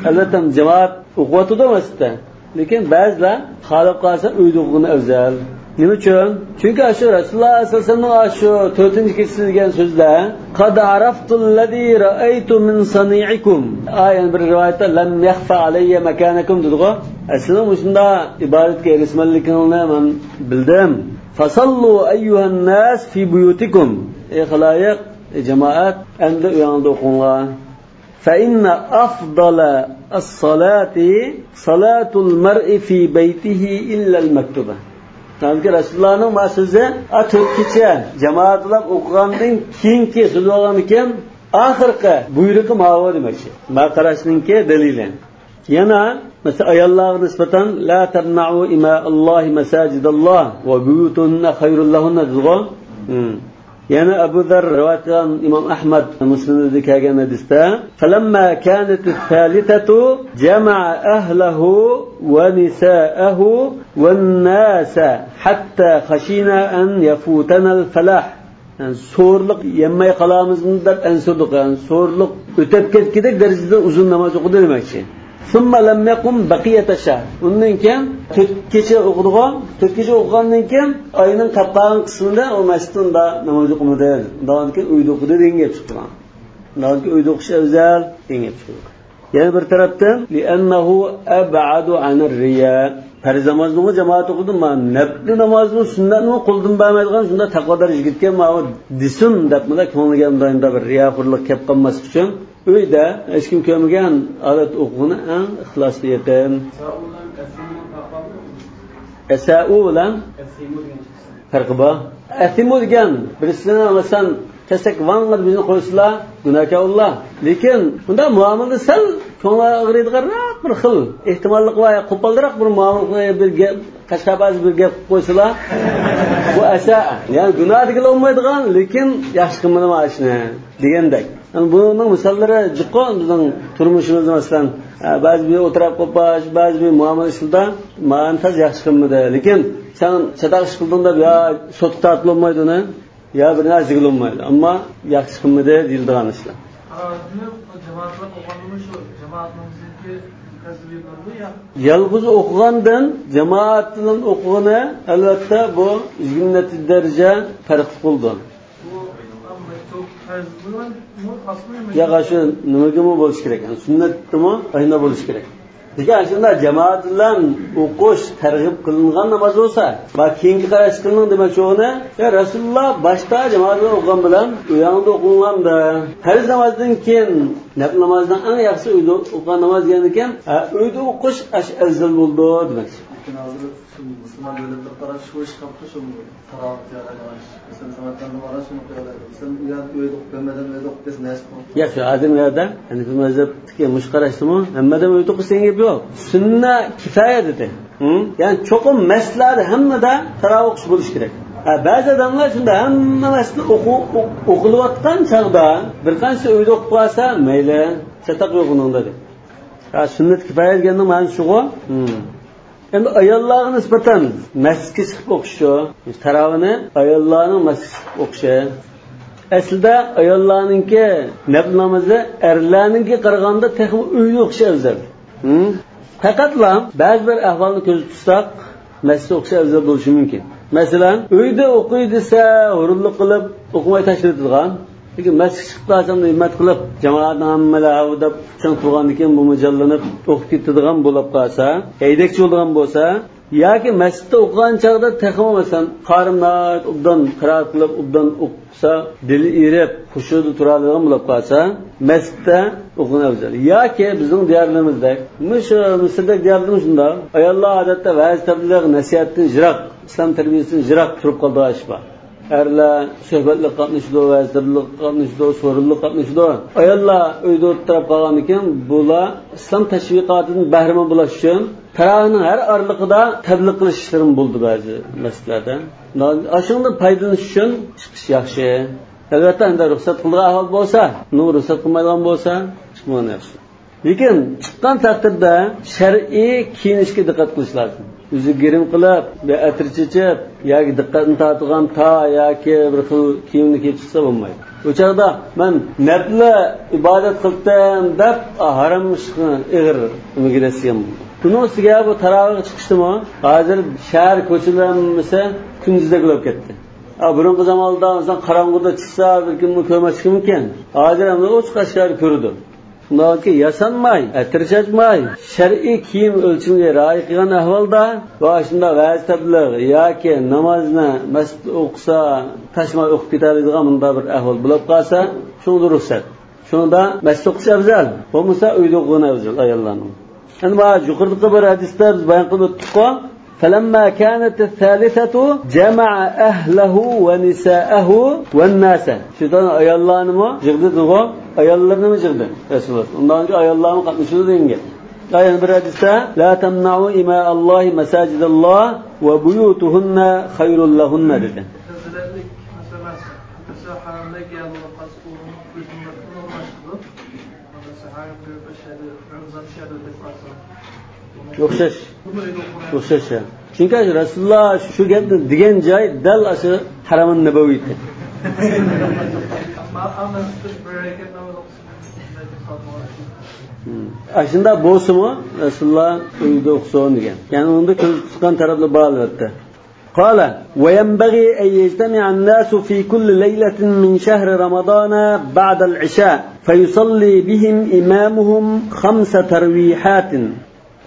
ئەلۋەتتە، جامائەت ئوقۇۋاتىدۇ مەسچىتتە. لېكىن بەزىلەر خالاپ قالسا ئۆيدە ئوقۇغىنى ئەۋزەل. نېمە ئۈچۈن؟ چۈنكى ئاشۇ رەسۇلۇللا سەللەللاھۇ ئەلەيھى ۋەسەللەمنىڭ ئاشۇ تۆتىنچى كېچىسى دېگەن سۆزلەر، قد عرفت الذي رأيت من صنيعكم. ئا، يەنە بىر رىۋايەتتە، لم يخف علي مكانكم دېدىغۇ. ئە، سىزنىڭ مۇشۇنداق ئىبادەتكە ھېرىسمەنلىكىڭىزنى مەن بىلدىم. فصلوا أيها الناس في بيوتكم. ئەي خالايىق، ئەي جامائەت، ئەمدى ئۆيۈڭلاردا ئوقۇڭلار. فإن أفضل الصلاة صلاة المرء في بيته إلا المكتوبة. چۈنكى رەسۇلۇللانىڭ ما سۆزى، ئا، تۆت كېچە جامائەت بىلەن ئوقۇغاندىن كېيىنكى سۆز بولغاندىكىن، ئاخىرقى بۇيرۇقى ماۋۇ دېمەكچى. ما قاراشنىڭكى دەلىلى. يەنە، مەسىلەن، ئاياللارغا نىسبەتەن، لا تمنعوا إماء الله مساجد الله وبيوتهن خير لهن دېدىغۇ. ھىم. يەنە ئەبۇ زەر رىۋايەت قىلغان ئىمام ئەھمەد مۇسنەدىدە كەلگەن ھەدىستە، فلما كانت الثالثة جمع أهله ونساءه والناس حتى خشينا أن يفوتنا الفلاح. يەنى سورۇنلۇق يەممەي قالامىزمۇ دەپ ئەنسىرىدۇق. يەنى سورۇنلۇق ئۆتۈپ كەتكۈدەك دەرىجىدە ئۇزۇن ناماز ئوقۇدى دېمەكچى. ثم لم يقم بقية الشهر. ئۇندىن كېيىن تۆت كېچە ئوقۇدىغۇ. تۆت كېچە ئوقۇغاندىن كېيىن ئاينىڭ قاپقالغان قىسمىدا ئۇ مەسچىتتە ئۇندا ناماز ئوقۇمىدى. ئۇندىن كېيىن ئۆيدە ئوقۇدى دېگەن گەپ چىقتى. ئۇندىن كېيىن ئۆيدە ئوقۇش ئەۋزەل دېگەن گەپ چىقتى. يەنە بىر تەرەپتىن، لأنه أبعد عن الرياء. پەرز نامازنىمۇ جامائەت ئوقۇدى، ما نەپلى نامازنىمۇ، سۈننەتنىمۇ قولدىن بەرمەيدىغان شۇنداق تەقۋادار يىگىتكە ماۋۇ دېسۇن دەپمىلا كۆڭلىگە مۇنداق بىر رىياخورلۇق كەپ قالماسلىق ئۈچۈن، ئۆيدە ھېچكىم كۆرمىگەن ھالەتتە ئوقۇغىنى ئەڭ ئىخلاسقا يېقىن. ئەسەئۇ بىلەن پەرقى بار. ئەسىمۇ دېگەن بىرسىنى، مەسىلەن، كەسەك ۋاڭ قىلىپ يۈزىنى قويسىلا، گۇناھكار ئۇلار. لېكىن بۇنداق مۇئامىلىدە سەل كۆڭلى ئاغرىيدىغانراق بىر خىل ئېھتىماللىق بار، يا قوپالراق بىر مۇئامىلە، بىر گەپ، قاشقا بەزى بىر گەپ قىلىپ قويسىلا، بۇ ئەسەئە. يەنى گۇناھ دېگىلى بولمايدىغان، لېكىن ياخشى قىلمىدىم ئاشۇنى دېگەندەك. يەنى بۇنىڭ مىساللىرى جىققۇ بىزنىڭ تۇرمۇشىمىزدا، مەسىلەن، ئە، بەزى بىر ئولتۇراپ قوپاش، بەزى بىر مۇئامىلە ئىشلىرىدا مانا تاز ياخشى قىلمىدى. لېكىن سەن چاتاق ئىش قىلدىڭ دەپ يا سوتقا تارتىلالمايدۇ ئۇنى، يا بىر نەرسە دېگىلى بولمايدۇ. ئەمما ياخشى قىلمىدى دېيىلىدىغان ئىشلار. ئا، دېمەك، جامائەت بىلەن ئوقۇغاندىمۇ شۇ جامائەت نامىزىنىڭكى تەرتىپى بولىدۇ يا؟ يالغۇز ئوقۇغاندىن جامائەت بىلەن ئوقۇغىنى، ئەلۋەتتە، بۇ يىگىرمە نەچچە دەرىجە پەرقلىق بولىدۇ. بۇ مەكتۇب پەرز بولىدۇ، ئاسمىمۇ؟ ياق، شۇ نېمىگىمۇ بولۇشى كېرەك، سۈننەتتىمۇ ئاينا بولۇشى كېرەك. لېكىن شۇنداق جامائەت بىلەن ئوقۇش تەرغىب قىلىنغان ناماز بولسا، ۋە كېيىنكى قاراش قىلىنىڭ دېمەكچى بولغىنى، يا رەسۇلۇللا باشتا جامائەت بىلەن ئوقۇغان بىلەن ئۆيۈڭدە ئوقۇغاندا، پەرز نامازدىن كېيىن نەپىل نامازنىڭ ئەڭ ياخشىسى ئۆيدە ئوقۇغان ناماز دېگەندىكىن، ھە، ئۆيدە ئوقۇش ئەش ئەۋزەل بولىدۇ دېمەكچى. لېكىن ھازىر شۇ مۇسۇلمان دۆلەتلىرى قاراش شۇ ئىش قاپتۇ، شۇ تاراۋىھ جايلارغا. مەسىلەن، سەمەرقەنددىمۇ قاراش شۇنى قىلىۋالايدۇ. مەسىلەن، ئۇ يەردە ئۆيدە ئوقۇپ، ھەممەدەم ئۆيدە ئوقۇپ كەتسە نەشتىمۇ؟ ياق، شۇ ئادەم يەردە ھەنىفىي مەزھەپتىكى مۇشۇ قاراشتىمۇ ھەممەدەم ئۆيدە ئوقۇش دېگەن گەپ يوق. سۈننە كىفايە دېدى. ھە؟ يەنى چوقۇم مەسچىتلەردە ھەممىدە تاراۋىھ ئوقۇش بولۇشى كېرەك. ھە، بەزى ئادەملەر شۇنداق ھەممە مەسچىتتە ئوقۇ-، ئوق-، ئوقۇلۇۋاتقان چاغدا بىر قانچىسى ئۆيدە ئوقۇپ قالسا مەيلى، چاتاق يوق ئۇنىڭدا دەپ. ھە، سۈننەت كىفايە دېگەننىڭ مەنىسى شۇغۇ. ھە. ئەمدى ئاياللارغا نىسبەتەن مەسچىتكە چىقىپ ئوقۇش شۇ. تاراۋىھنى ئاياللارنىڭ مەسچىتكە چىقىپ ئوقۇشى. ئەسلىدە ئاياللارنىڭكى نەپىل نامىزى ئەرلەرنىڭكىگە قارىغاندا تېخىمۇ ئۆيدە ئوقۇش ئەۋزەل. ھە؟ پەقەتلا بەزى بىر ئەھۋالنى كۆزدە تۇتساق، مەسچىتتە ئوقۇش ئەۋزەل بولۇشى مۇمكىن. مەسىلەن، ئۆيدە ئوقۇي دېسە، ھۇرۇنلۇق قىلىپ ئوقۇماي تاشلىۋېتىدىغان. لېكىن مەسچىتكە چىقىپ قالسام ھىممەت قىلىپ، جامائەتنىڭ ھەممىلەر ھاۋا دەپ چىڭ تۇرغاندىكىن بۇمۇ جانلىنىپ ئوقۇپ كېتىدىغان بولۇپ قالسا، ھەيدەكچى بولىدىغان بولسا، ياكى مەسچىتتە ئوقۇغان چاغدا تېخىمۇ، مەسىلەن، قارىم ناھايىتى ئوبدان قىرائەت قىلىپ، ئوبدان ئوقۇسا، دىلى ئېرىپ، خۇشۇدا تۇرالايدىغان بولۇپ قالسا، مەسچىتتە ئوقۇغىنى ئەۋزەل. ياكى بىزنىڭ دىيارلىرىمىزدەك، مۇشۇ مىسىردەك دىيارلىرىمىز شۇنداق. ئاياللار ئادەتتە ۋەز تەبلىغ نەسىھەتتىن يىراق، ئىسلام تەربىيەسىدىن يىراق تۇرۇپ قالىدىغان ئىش بار. ئەرلەر سۆھبەتلىك قاتنىشىدۇ، ۋەز تەبلىغ قاتنىشىدۇ، سورۇنلۇق قاتنىشىدۇ. ئاياللار ئۆيدە ئولتۇرۇپ قالغاندىكىن، بۇلار ئىسلام تەشۋىقاتىدىن بەھرىمەن بولۇش ئۈچۈن تاراۋىھنىڭ ھەر ئارىلىقىدا تەبلىغ قىلىش ئىشلىرىمۇ بولىدۇ بەزى مەسچىتلەردە. ئاشۇندىن پايدىلىنىش ئۈچۈن چىقىش ياخشى. ئەلۋەتتە، ئەندى رۇخسەت قىلىدىغان ئەھۋال بولسا، ئۇنىڭغا رۇخسەت قىلمايدىغان بولسا، چىقمىغان ياخشى. لېكىن چىققان تەقدىردە شەرئىي كىيىنىشكە دىققەت قىلىش لازىم. يۈزىگە گىرىم قىلىپ، بىر ئەتىر چېچىپ ياكى دىققەتنى تارتىدىغان تار ياكى بىر خىل كىيىمنى كىيىپ چىقسا بولمايدۇ. ئۇ چاغدا مەن نەپلى ئىبادەت قىلىپتىم دەپ، ھارام ئىشقا ئېغىر نېمىگە دەسسىگەن بولىدۇ. بۇنىڭ ئۈستىگە بۇ تاراۋىھقا چىقىشتىمۇ ھازىر شەھەر كوچىلىرى ھەممىسى كۈندۈزدەك بولۇپ كەتتى. ئا، بۇرۇنقى زاماندا ئىنسان قاراڭغۇدا چىقسا، بىر كىممۇ كۆرمەسلىكى مۇمكىن. ھازىر ھەممە ئوچۇق ئاشكارا كۆرىدۇ. شۇنداقكى ياسانماي، ئەتىر چاچماي، شەرئىي كىيىم ئۆلچىمىگە رىئايە قىلغان ئەھۋالدا ۋە شۇنداق ۋەز تەبلىغ ياكى نامازنى مەسچىتتە ئوقۇسا، تاشماي ئوقۇپ كېتەلەيدىغان مۇنداق بىر ئەھۋال بولۇپ قالسا، شۇنىڭدا رۇخسەت. شۇنىڭدا مەسچىتتە ئوقۇش ئەۋزەل، بولمىسا ئۆيدە ئوقۇغىنى ئەۋزەل ئاياللارنىڭ. ئەمما يۇقىرىدىكى بىر ھەدىستە بىز بايان قىلىپ ئۆتتۇققۇ، فلما كانت الثالثة جمع أهله ونساءه والناس. شەيتان ئاياللارنىمۇ يىغدى دېدىغۇ، ئاياللىرىنىمۇ يىغدى رەسۇلۇللا. ئۇنداق ئاياللارمۇ قاتنىشىدۇ دېگەن گەپ. يەنە بىر ھەدىستە، لا تمنعوا إماء الله مساجد الله وبيوتهن خير لهن دېدى. ئوخشاش. ئوخشاش، ھە. چۈنكى رەسۇلۇللا شۇ گەپنى دېگەن جاي دەل ئاشۇ ھەرەمۇن نەبەۋىيدە. ئاشۇنداق بولسىمۇ رەسۇلۇللا ئۆيدە ئوقۇسۇن دېگەن. يەنى ئۇنىڭدا كۆزدە تۇتقان تەرەپلەر بار، ئەلۋەتتە. قال: وينبغي أن يجتمع الناس في كل ليلة من شهر رمضان بعد العشاء فيصلي بهم إمامهم خمس تراويحات.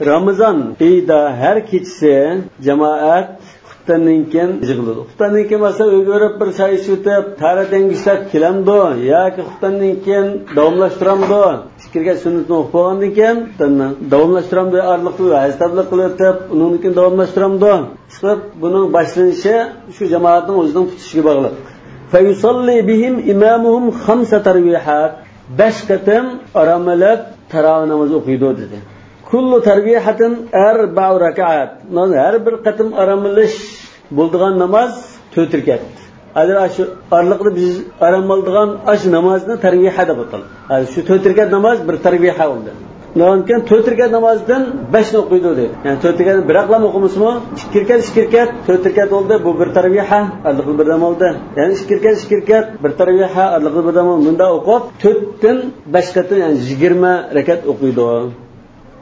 رامىزان ئېيىدا ھەر كېچىسى جامائەت خۇپتەندىن كېيىن يىغىلىدۇ. خۇپتەندىن كېيىن مەسىلەن ئۆيگە بېرىپ بىر چاي ئىچىۋېتىپ، تەرەتەنگە ئىشلەپ كېلەمدۇ ياكى خۇپتەندىن كېيىن داۋاملاشتۇرامدۇ؟ ئىچكىرىگە سۈننىتىنى ئوقۇپ بولغاندىن كېيىن داۋاملاشتۇرامدۇ؟ ئارىلىقتا ۋەز تەبلىغ قىلىۋېتىپ، ئۇنىڭدىن كېيىن داۋاملاشتۇرامدۇ؟ ئىشقىلىپ، بۇنىڭ باشلىنىشى شۇ جامائەتنىڭ ئۆزىنىڭ پۈتۈشىگە باغلىق. فيصلي بهم إمامهم خمس تراويحات. بەش قېتىم ئارام ئېلىپ تاراۋىھ نامىزى ئوقۇيدۇ دېدى. كل تراويحة أربع ركعات. ھەر بىر قېتىم ئارام ئېلىش بولىدىغان ناماز تۆت رەكەت. ھازىر ئاشۇ ئارىلىقتا بىز ئارام ئالىدىغان ئاشۇ نامازنى تەرۋىھە دەپ ئاتايدۇ. ھازىر شۇ تۆت رەكەت ناماز بىر تەرۋىھە بولدى. ئۇنىڭدىن كېيىن تۆت رەكەت نامازدىن بەشنى ئوقۇيدۇ دەيدۇ. يەنى تۆت رەكەتنى بىراقلا ئوقۇمىسىمۇ، ئىككى رەكەت، ئىككى رەكەت، تۆت رەكەت بولدى، بۇ بىر تەرۋىھە، ئارىلىقتا بىر دەم ئالدى. يەنى ئىككى رەكەت، ئىككى رەكەت، بىر تەرۋىھە، ئارىلىقتا بىر دەم ئالدى. مۇنداق ئوقۇپ، تۆتتىن بەش قېتىم، يەنى يىگىرمە رەكەت ئوقۇيدۇ.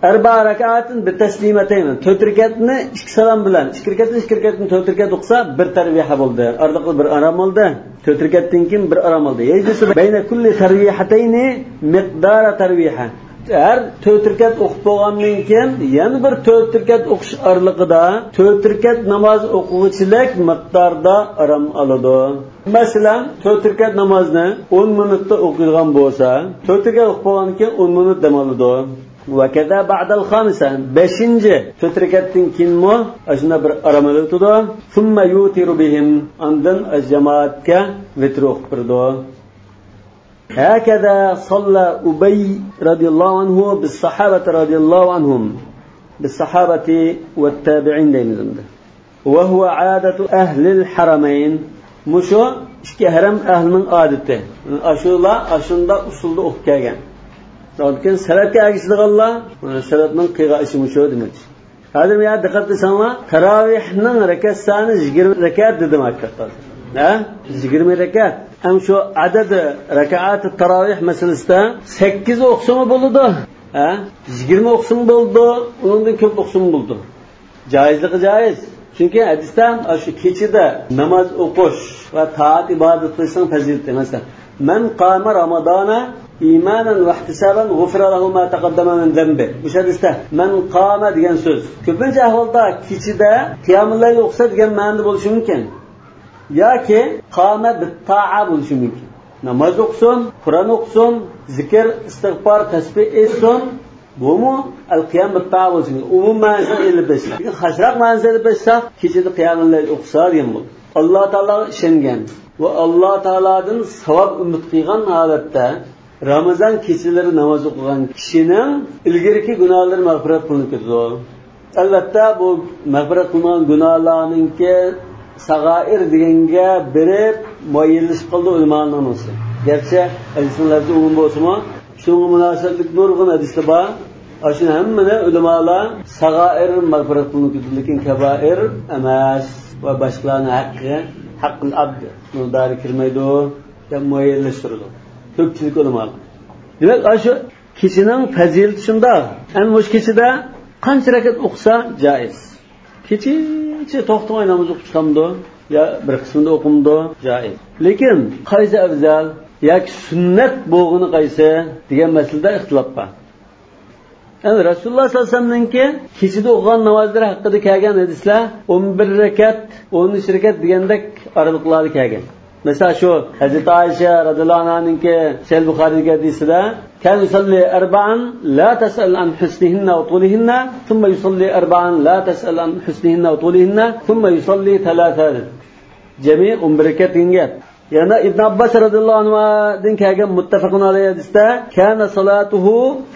ئەربە رەكئاتىن بىتەسلىمەتەين. تۆت رەكەتنى ئىككى سالام بىلەن، ئىككى رەكەتنى، ئىككى رەكەتنى تۆت رەكەت ئوقۇسا، بىر تەرۋىھە بولدى. ئارىلىقتا بىر ئارام ئالدى. تۆت رەكەتتىن كېيىن بىر ئارام ئالدى. يەجلىسۇ بەينە كۇللى تەرۋىھەتەينى مىقدارە تەرۋىھە. ھەر تۆت رەكەت ئوقۇپ بولغاندىن كېيىن يەنە بىر تۆت رەكەت ئوقۇش ئارىلىقىدا تۆت رەكەت ناماز ئوقۇغۇچىلىك مىقداردا ئارام ئالىدۇ. مەسىلەن، تۆت رەكەت نامازنى ئون مىنۇتتا ئوقۇيدىغان بولسا، تۆت رەكەت ئوقۇپ بولغاندىن كېيىن ئون مىنۇت دەم ئالىدۇ. ۋەكەزا بەئدەل خامىسە، بەشىنچى تۆت رەكەتتىن كېيىنمۇ ئاشۇنداق بىر ئارام ئېلىۋېتىدۇ. ثم يوتر بهم، ئاندىن ئاز جامائەتكە ۋىتر ئوقۇپ بېرىدۇ. ھەكەزا ساللا ئۇبەي رەزىياللاھۇ ئەنھۇ بىسساھابەتى رەزىياللاھۇ ئەنھۇم، بىسساھابەتى ۋەتتابىئىن دەيمىز ئەمدى. ۋەھۇۋە ئادەتۇ ئەھلىل ھەرەمەين. مۇشۇ ئىككى ھەرەم ئەھلىنىڭ ئادىتى. ئاشۇلار ئاشۇنداق ئۇسۇلدا ئوقۇپ كەلگەن. ئاندىن كېيىن سەلەپكە ئەگىشىدىغانلار، سەلەپنىڭ قىلغان ئىشى مۇشۇ دېمەكچى. ھازىر يا دىققەت قىلساڭلار، تاراۋىھنىڭ رەكەت سانى يىگىرمە رەكەت دېدىم ھەقىقەتەن. ھە؟ يىگىرمە رەكەت. ھەم شۇ ئەدەد رەكەئات تاراۋىھ مەسىلىسىدە سەككىز ئوقۇسىمۇ بولىدۇ. ھە؟ يىگىرمە ئوقۇسىمۇ بولىدۇ، ئۇنىڭدىن كۆپ ئوقۇسىمۇ بولىدۇ. جائىزلىقى جائىز. چۈنكى ھەدىستە شۇ كېچىدە ناماز ئوقۇش ۋە تائەت ئىبادەت قىلىشنىڭ پەزىلىتى. مەسىلەن، مەن قامە رامادانە ئىمانەن ۋەھتىسابەن غۇفىرە لەھۇ ما تەقەددەمە مىن زەنبى. مۇشۇ ھەدىستە مەن قامە دېگەن سۆز كۆپىنچە ئەھۋالدا كېچىدە قىيامۇل لەيل ئوقۇسا دېگەن مەنىدە بولۇشى مۇمكىن. ياكى قامە بىتتائە بولۇشى مۇمكىن. ناماز ئوقۇسۇن، قۇرئان ئوقۇسۇن، زىكىر، ئىستىغپار، تەسبىھ ئېيتسۇن، بۇمۇ ئەل قىيام بىتتائە بولۇشى مۇمكىن. ئومۇم مەنىسىنى ئېلىپ ئېيتساق، لېكىن خاسراق مەنىسىنى ئېلىپ ئېيتساق، كېچىدە قىيامۇل لەيل ئوقۇسا دېگەن بولىدۇ. ئاللا تائالاغا ئىشەنگەن ۋە ئاللا تائالادىن ساۋاب ئۈمىد قىلغان ھالەتتە رامىزان كېچىلىرى ناماز ئوقۇغان كىشىنىڭ ئىلگىرىكى گۇناھلىرى مەغپىرەت قىلىنىپ كېتىدۇ. ئەلۋەتتە، بۇ مەغپىرەت قىلىنغان گۇناھلارنىڭكى ساغائىر دېگەنگە بېرىپ مۇئەييەنلىشىپ قالىدۇ ئۆلىمالارنىڭ نېمىسى. گەرچە ھەدىسنىڭ لەپزى ئومۇم بولسىمۇ، شۇنىڭغا مۇناسىۋەتلىك نۇرغۇن ھەدىسلەر بار. ئاشۇنى ھەممىنى ئۆلىمالار ساغائىر مەغپىرەت قىلىنىدۇ، لېكىن كەبائىر ئەمەس ۋە باشقىلارنىڭ ھەققى، ھەققىل ئابد، مۇنىڭ دائىرىگە كىرمەيدۇ دەپ مۇئەييەنلەشتۈرىدۇ كۆپچىلىك ئۆلىمالار. دېمەك، ئاشۇ كېچىنىڭ پەزىلىتى شۇنداق. ئەنە مۇشۇ كېچىدە قانچە رەكەت ئوقۇسا جائىز. كېچىچە توختىماي ناماز ئوقۇپ چىقامدۇ؟ يا بىر قىسمىدا ئوقۇمدۇ؟ جائىز. لېكىن قايسى ئەۋزەل ياكى سۈننەت بولغىنى قايسى دېگەن مەسىلىدە ئىختىلاپ بار. يەنى رەسۇلۇللاھ سەللەللاھۇ ئەلەيھى ۋەسەللەمنىڭكى كېچىدە ئوقۇغان نامازلىرى ھەققىدە كەلگەن ھەدىسلەر ئون بىر رەكەت، ئون ئۈچ رەكەت دېگەندەك ئارىلىقلاردا كەلگەن. مەسىلەن، شۇ ھەزرىتى ئائىشە رەزىياللاھۇ ئەنھانىڭكى سەھىھ بۇخارىدىكى ھەدىسىدە، كان يصلي أربعا لا تسأل عن حسنهن وطولهن، ثم يصلي أربعا لا تسأل عن حسنهن وطولهن، ثم يصلي ثلاثا. جەمئىي ئون بىر رەكەت دېگەن گەپ. يەنە ئىبن ئابباس رەزىياللاھۇ ئەنھۇدىن كەلگەن مۇتتەپەقۇن ئەلەيھى ھەدىستە، كان صلاته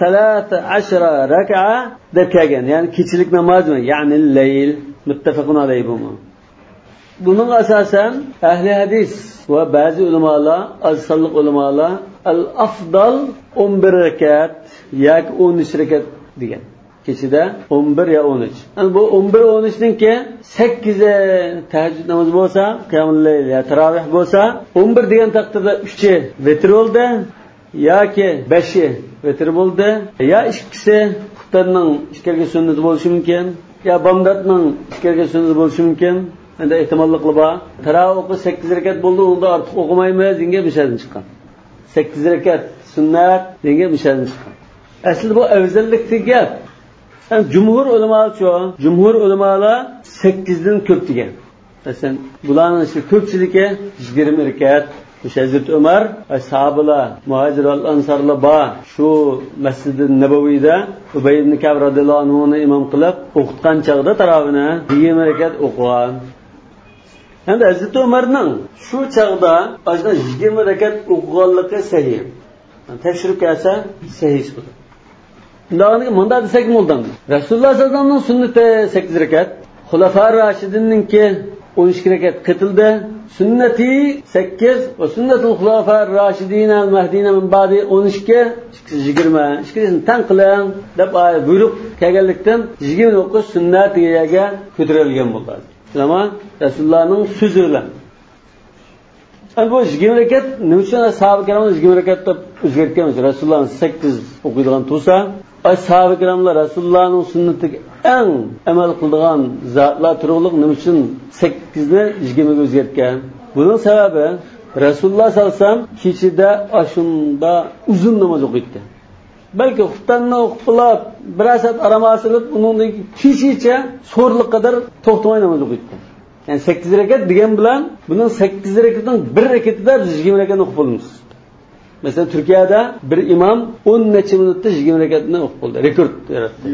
ثلاث عشر ركعة دەپ كەلگەن. يەنى كېچىلىك نامازمۇ، يەنى لەيل. مۇتتەپەقۇن ئەلەيھى بۇمۇ. بۇنىڭغا ئاساسەن ئەھلى ھەدىس ۋە بەزى ئۆلىمالار، ئاز سانلىق ئۆلىمالار، ئەل ئەفزەل ئون بىر رەكەت ياكى ئون ئۈچ رەكەت دېگەن. كېچىدە ئون بىر يا ئون ئۈچ. يەنى بۇ ئون بىر، ئون ئۈچنىڭكى سەككىزى تەھەججۇد نامىزى بولسا، قىيامۇل لەيل يا تاراۋىھ بولسا، ئون بىر دېگەن تەقدىردە ئۈچى ۋىتر بولدى، ياكى بەشى ۋىتر بولدى، يا ئىككىسى خۇپتەننىڭ ئىككى رەكەت سۈننىتى بولۇشى مۇمكىن، يا بامداتنىڭ ئىككى رەكەت سۈننىتى بولۇشى مۇمكىن. ئەندى ئېھتىماللىقلار بار. تاراۋىھ ئوقۇش سەككىز رەكەت بولدى، ئۇنىڭدىن ئارتۇق ئوقۇمايمىز دېگەن گەپ مۇشۇ يەردىن چىققان. سەككىز رەكەت سۈننەت دېگەن گەپ مۇشۇ يەردىن چىققان. ئەسلىدە بۇ ئەۋزەللىكتىكى گەپ. يەنى جۇمھۇر ئۆلىمالارچۇ؟ جۇمھۇر ئۆلىمالار سەككىزدىن كۆپ دېگەن. مەسىلەن، بۇلارنىڭ ئىچىدە كۆپچىلىكى يىگىرمە رەكەت. مۇشۇ ھەزرىتى ئۆمەر ۋە ساھابىلار، مۇھاجىر ۋە ئەنسارلار بار شۇ مەسجىدى نەبەۋىدە ئۇبەي ئىبن كەئب رەزىياللاھۇ ئەنھۇنى ئىمام قىلىپ ئوقۇتقان چاغدا تاراۋىھنى يىگىرمە رەكەت ئوقۇغان. ئەمدى ھەزرىتى ئۆمەرنىڭ شۇ چاغدا ئاشۇنداق يىگىرمە رەكەت ئوقۇغانلىقى سەھىھ. تەكشۈرۈپ كەلسە سەھىھ چىقىدۇ. ئۇنداق مۇنداق دېسەكمۇ بولىدۇ. رەسۇلۇللاھ سەللەللاھۇ ئەلەيھى ۋەسەللەمنىڭ سۈننىتى سەككىز رەكەت، خۇلەفا راشىدىننىڭكى ئون ئىككى رەكەت قېتىلدى. سۈننىتى سەككىز ۋە سۈننەتۇل خۇلەفائىر راشىدىنەل مەھدىينە مىن بەئدى ئون ئىككى، ئىككىسى يىگىرمە، ئىككىسىنى تەڭ قىلىڭ دەپ ئايەت بۇيرۇق كەلگەنلىكتىن، يىگىرمىنى ئوقۇش سۈننەت دېگەن يەرگە كۆتۈرۈلگەن بولدى. ئەمما رەسۇلۇللانىڭ سۆزى بىلەن. ئەمدى بۇ يىگىرمە رەكەت نېمە ئۈچۈن ساھابە كىراملار يىگىرمە رەكەت دەپ ئۆزگەرتكەن بولسا، رەسۇلۇللا سەككىز ئوقۇيدىغان تۇرسا، ئاي ساھابە كىراملار رەسۇلۇللانىڭ سۈننىتىگە ئەڭ ئەمەل قىلىدىغان زاتلار تۇرۇقلۇق نېمە ئۈچۈن سەككىزنى يىگىرمىگە ئۆزگەرتكەن؟ بۇنىڭ سەۋەبى، رەسۇلۇللا سەللەللاھۇ ئەلەيھى ۋەسەللەم كېچىدە ئاشۇنداق ئۇزۇن ناماز ئوقۇيتتى. بەلكى خۇپتاننى ئوقۇپ بولۇپ، بىرەر سائەت ئارام ھاسىل قىلىپ، ئۇنىڭدىن كېيىن كېچىچە سورۇنلۇق قەدەر توختىماي ناماز ئوقۇيتتى. يەنى سەككىز رەكەت دېگەن بىلەن بۇنىڭ سەككىز رەكىتىنىڭ بىر رەكىتىدە بىز يىگىرمە رەكەتنى ئوقۇپ بولىمىز. مەسىلەن، تۈركىيەدە بىر ئىمام ئون نەچچە مىنۇتتا يىگىرمە رەكەتنى ئوقۇپ بولدى. رېكورت ياراتتى.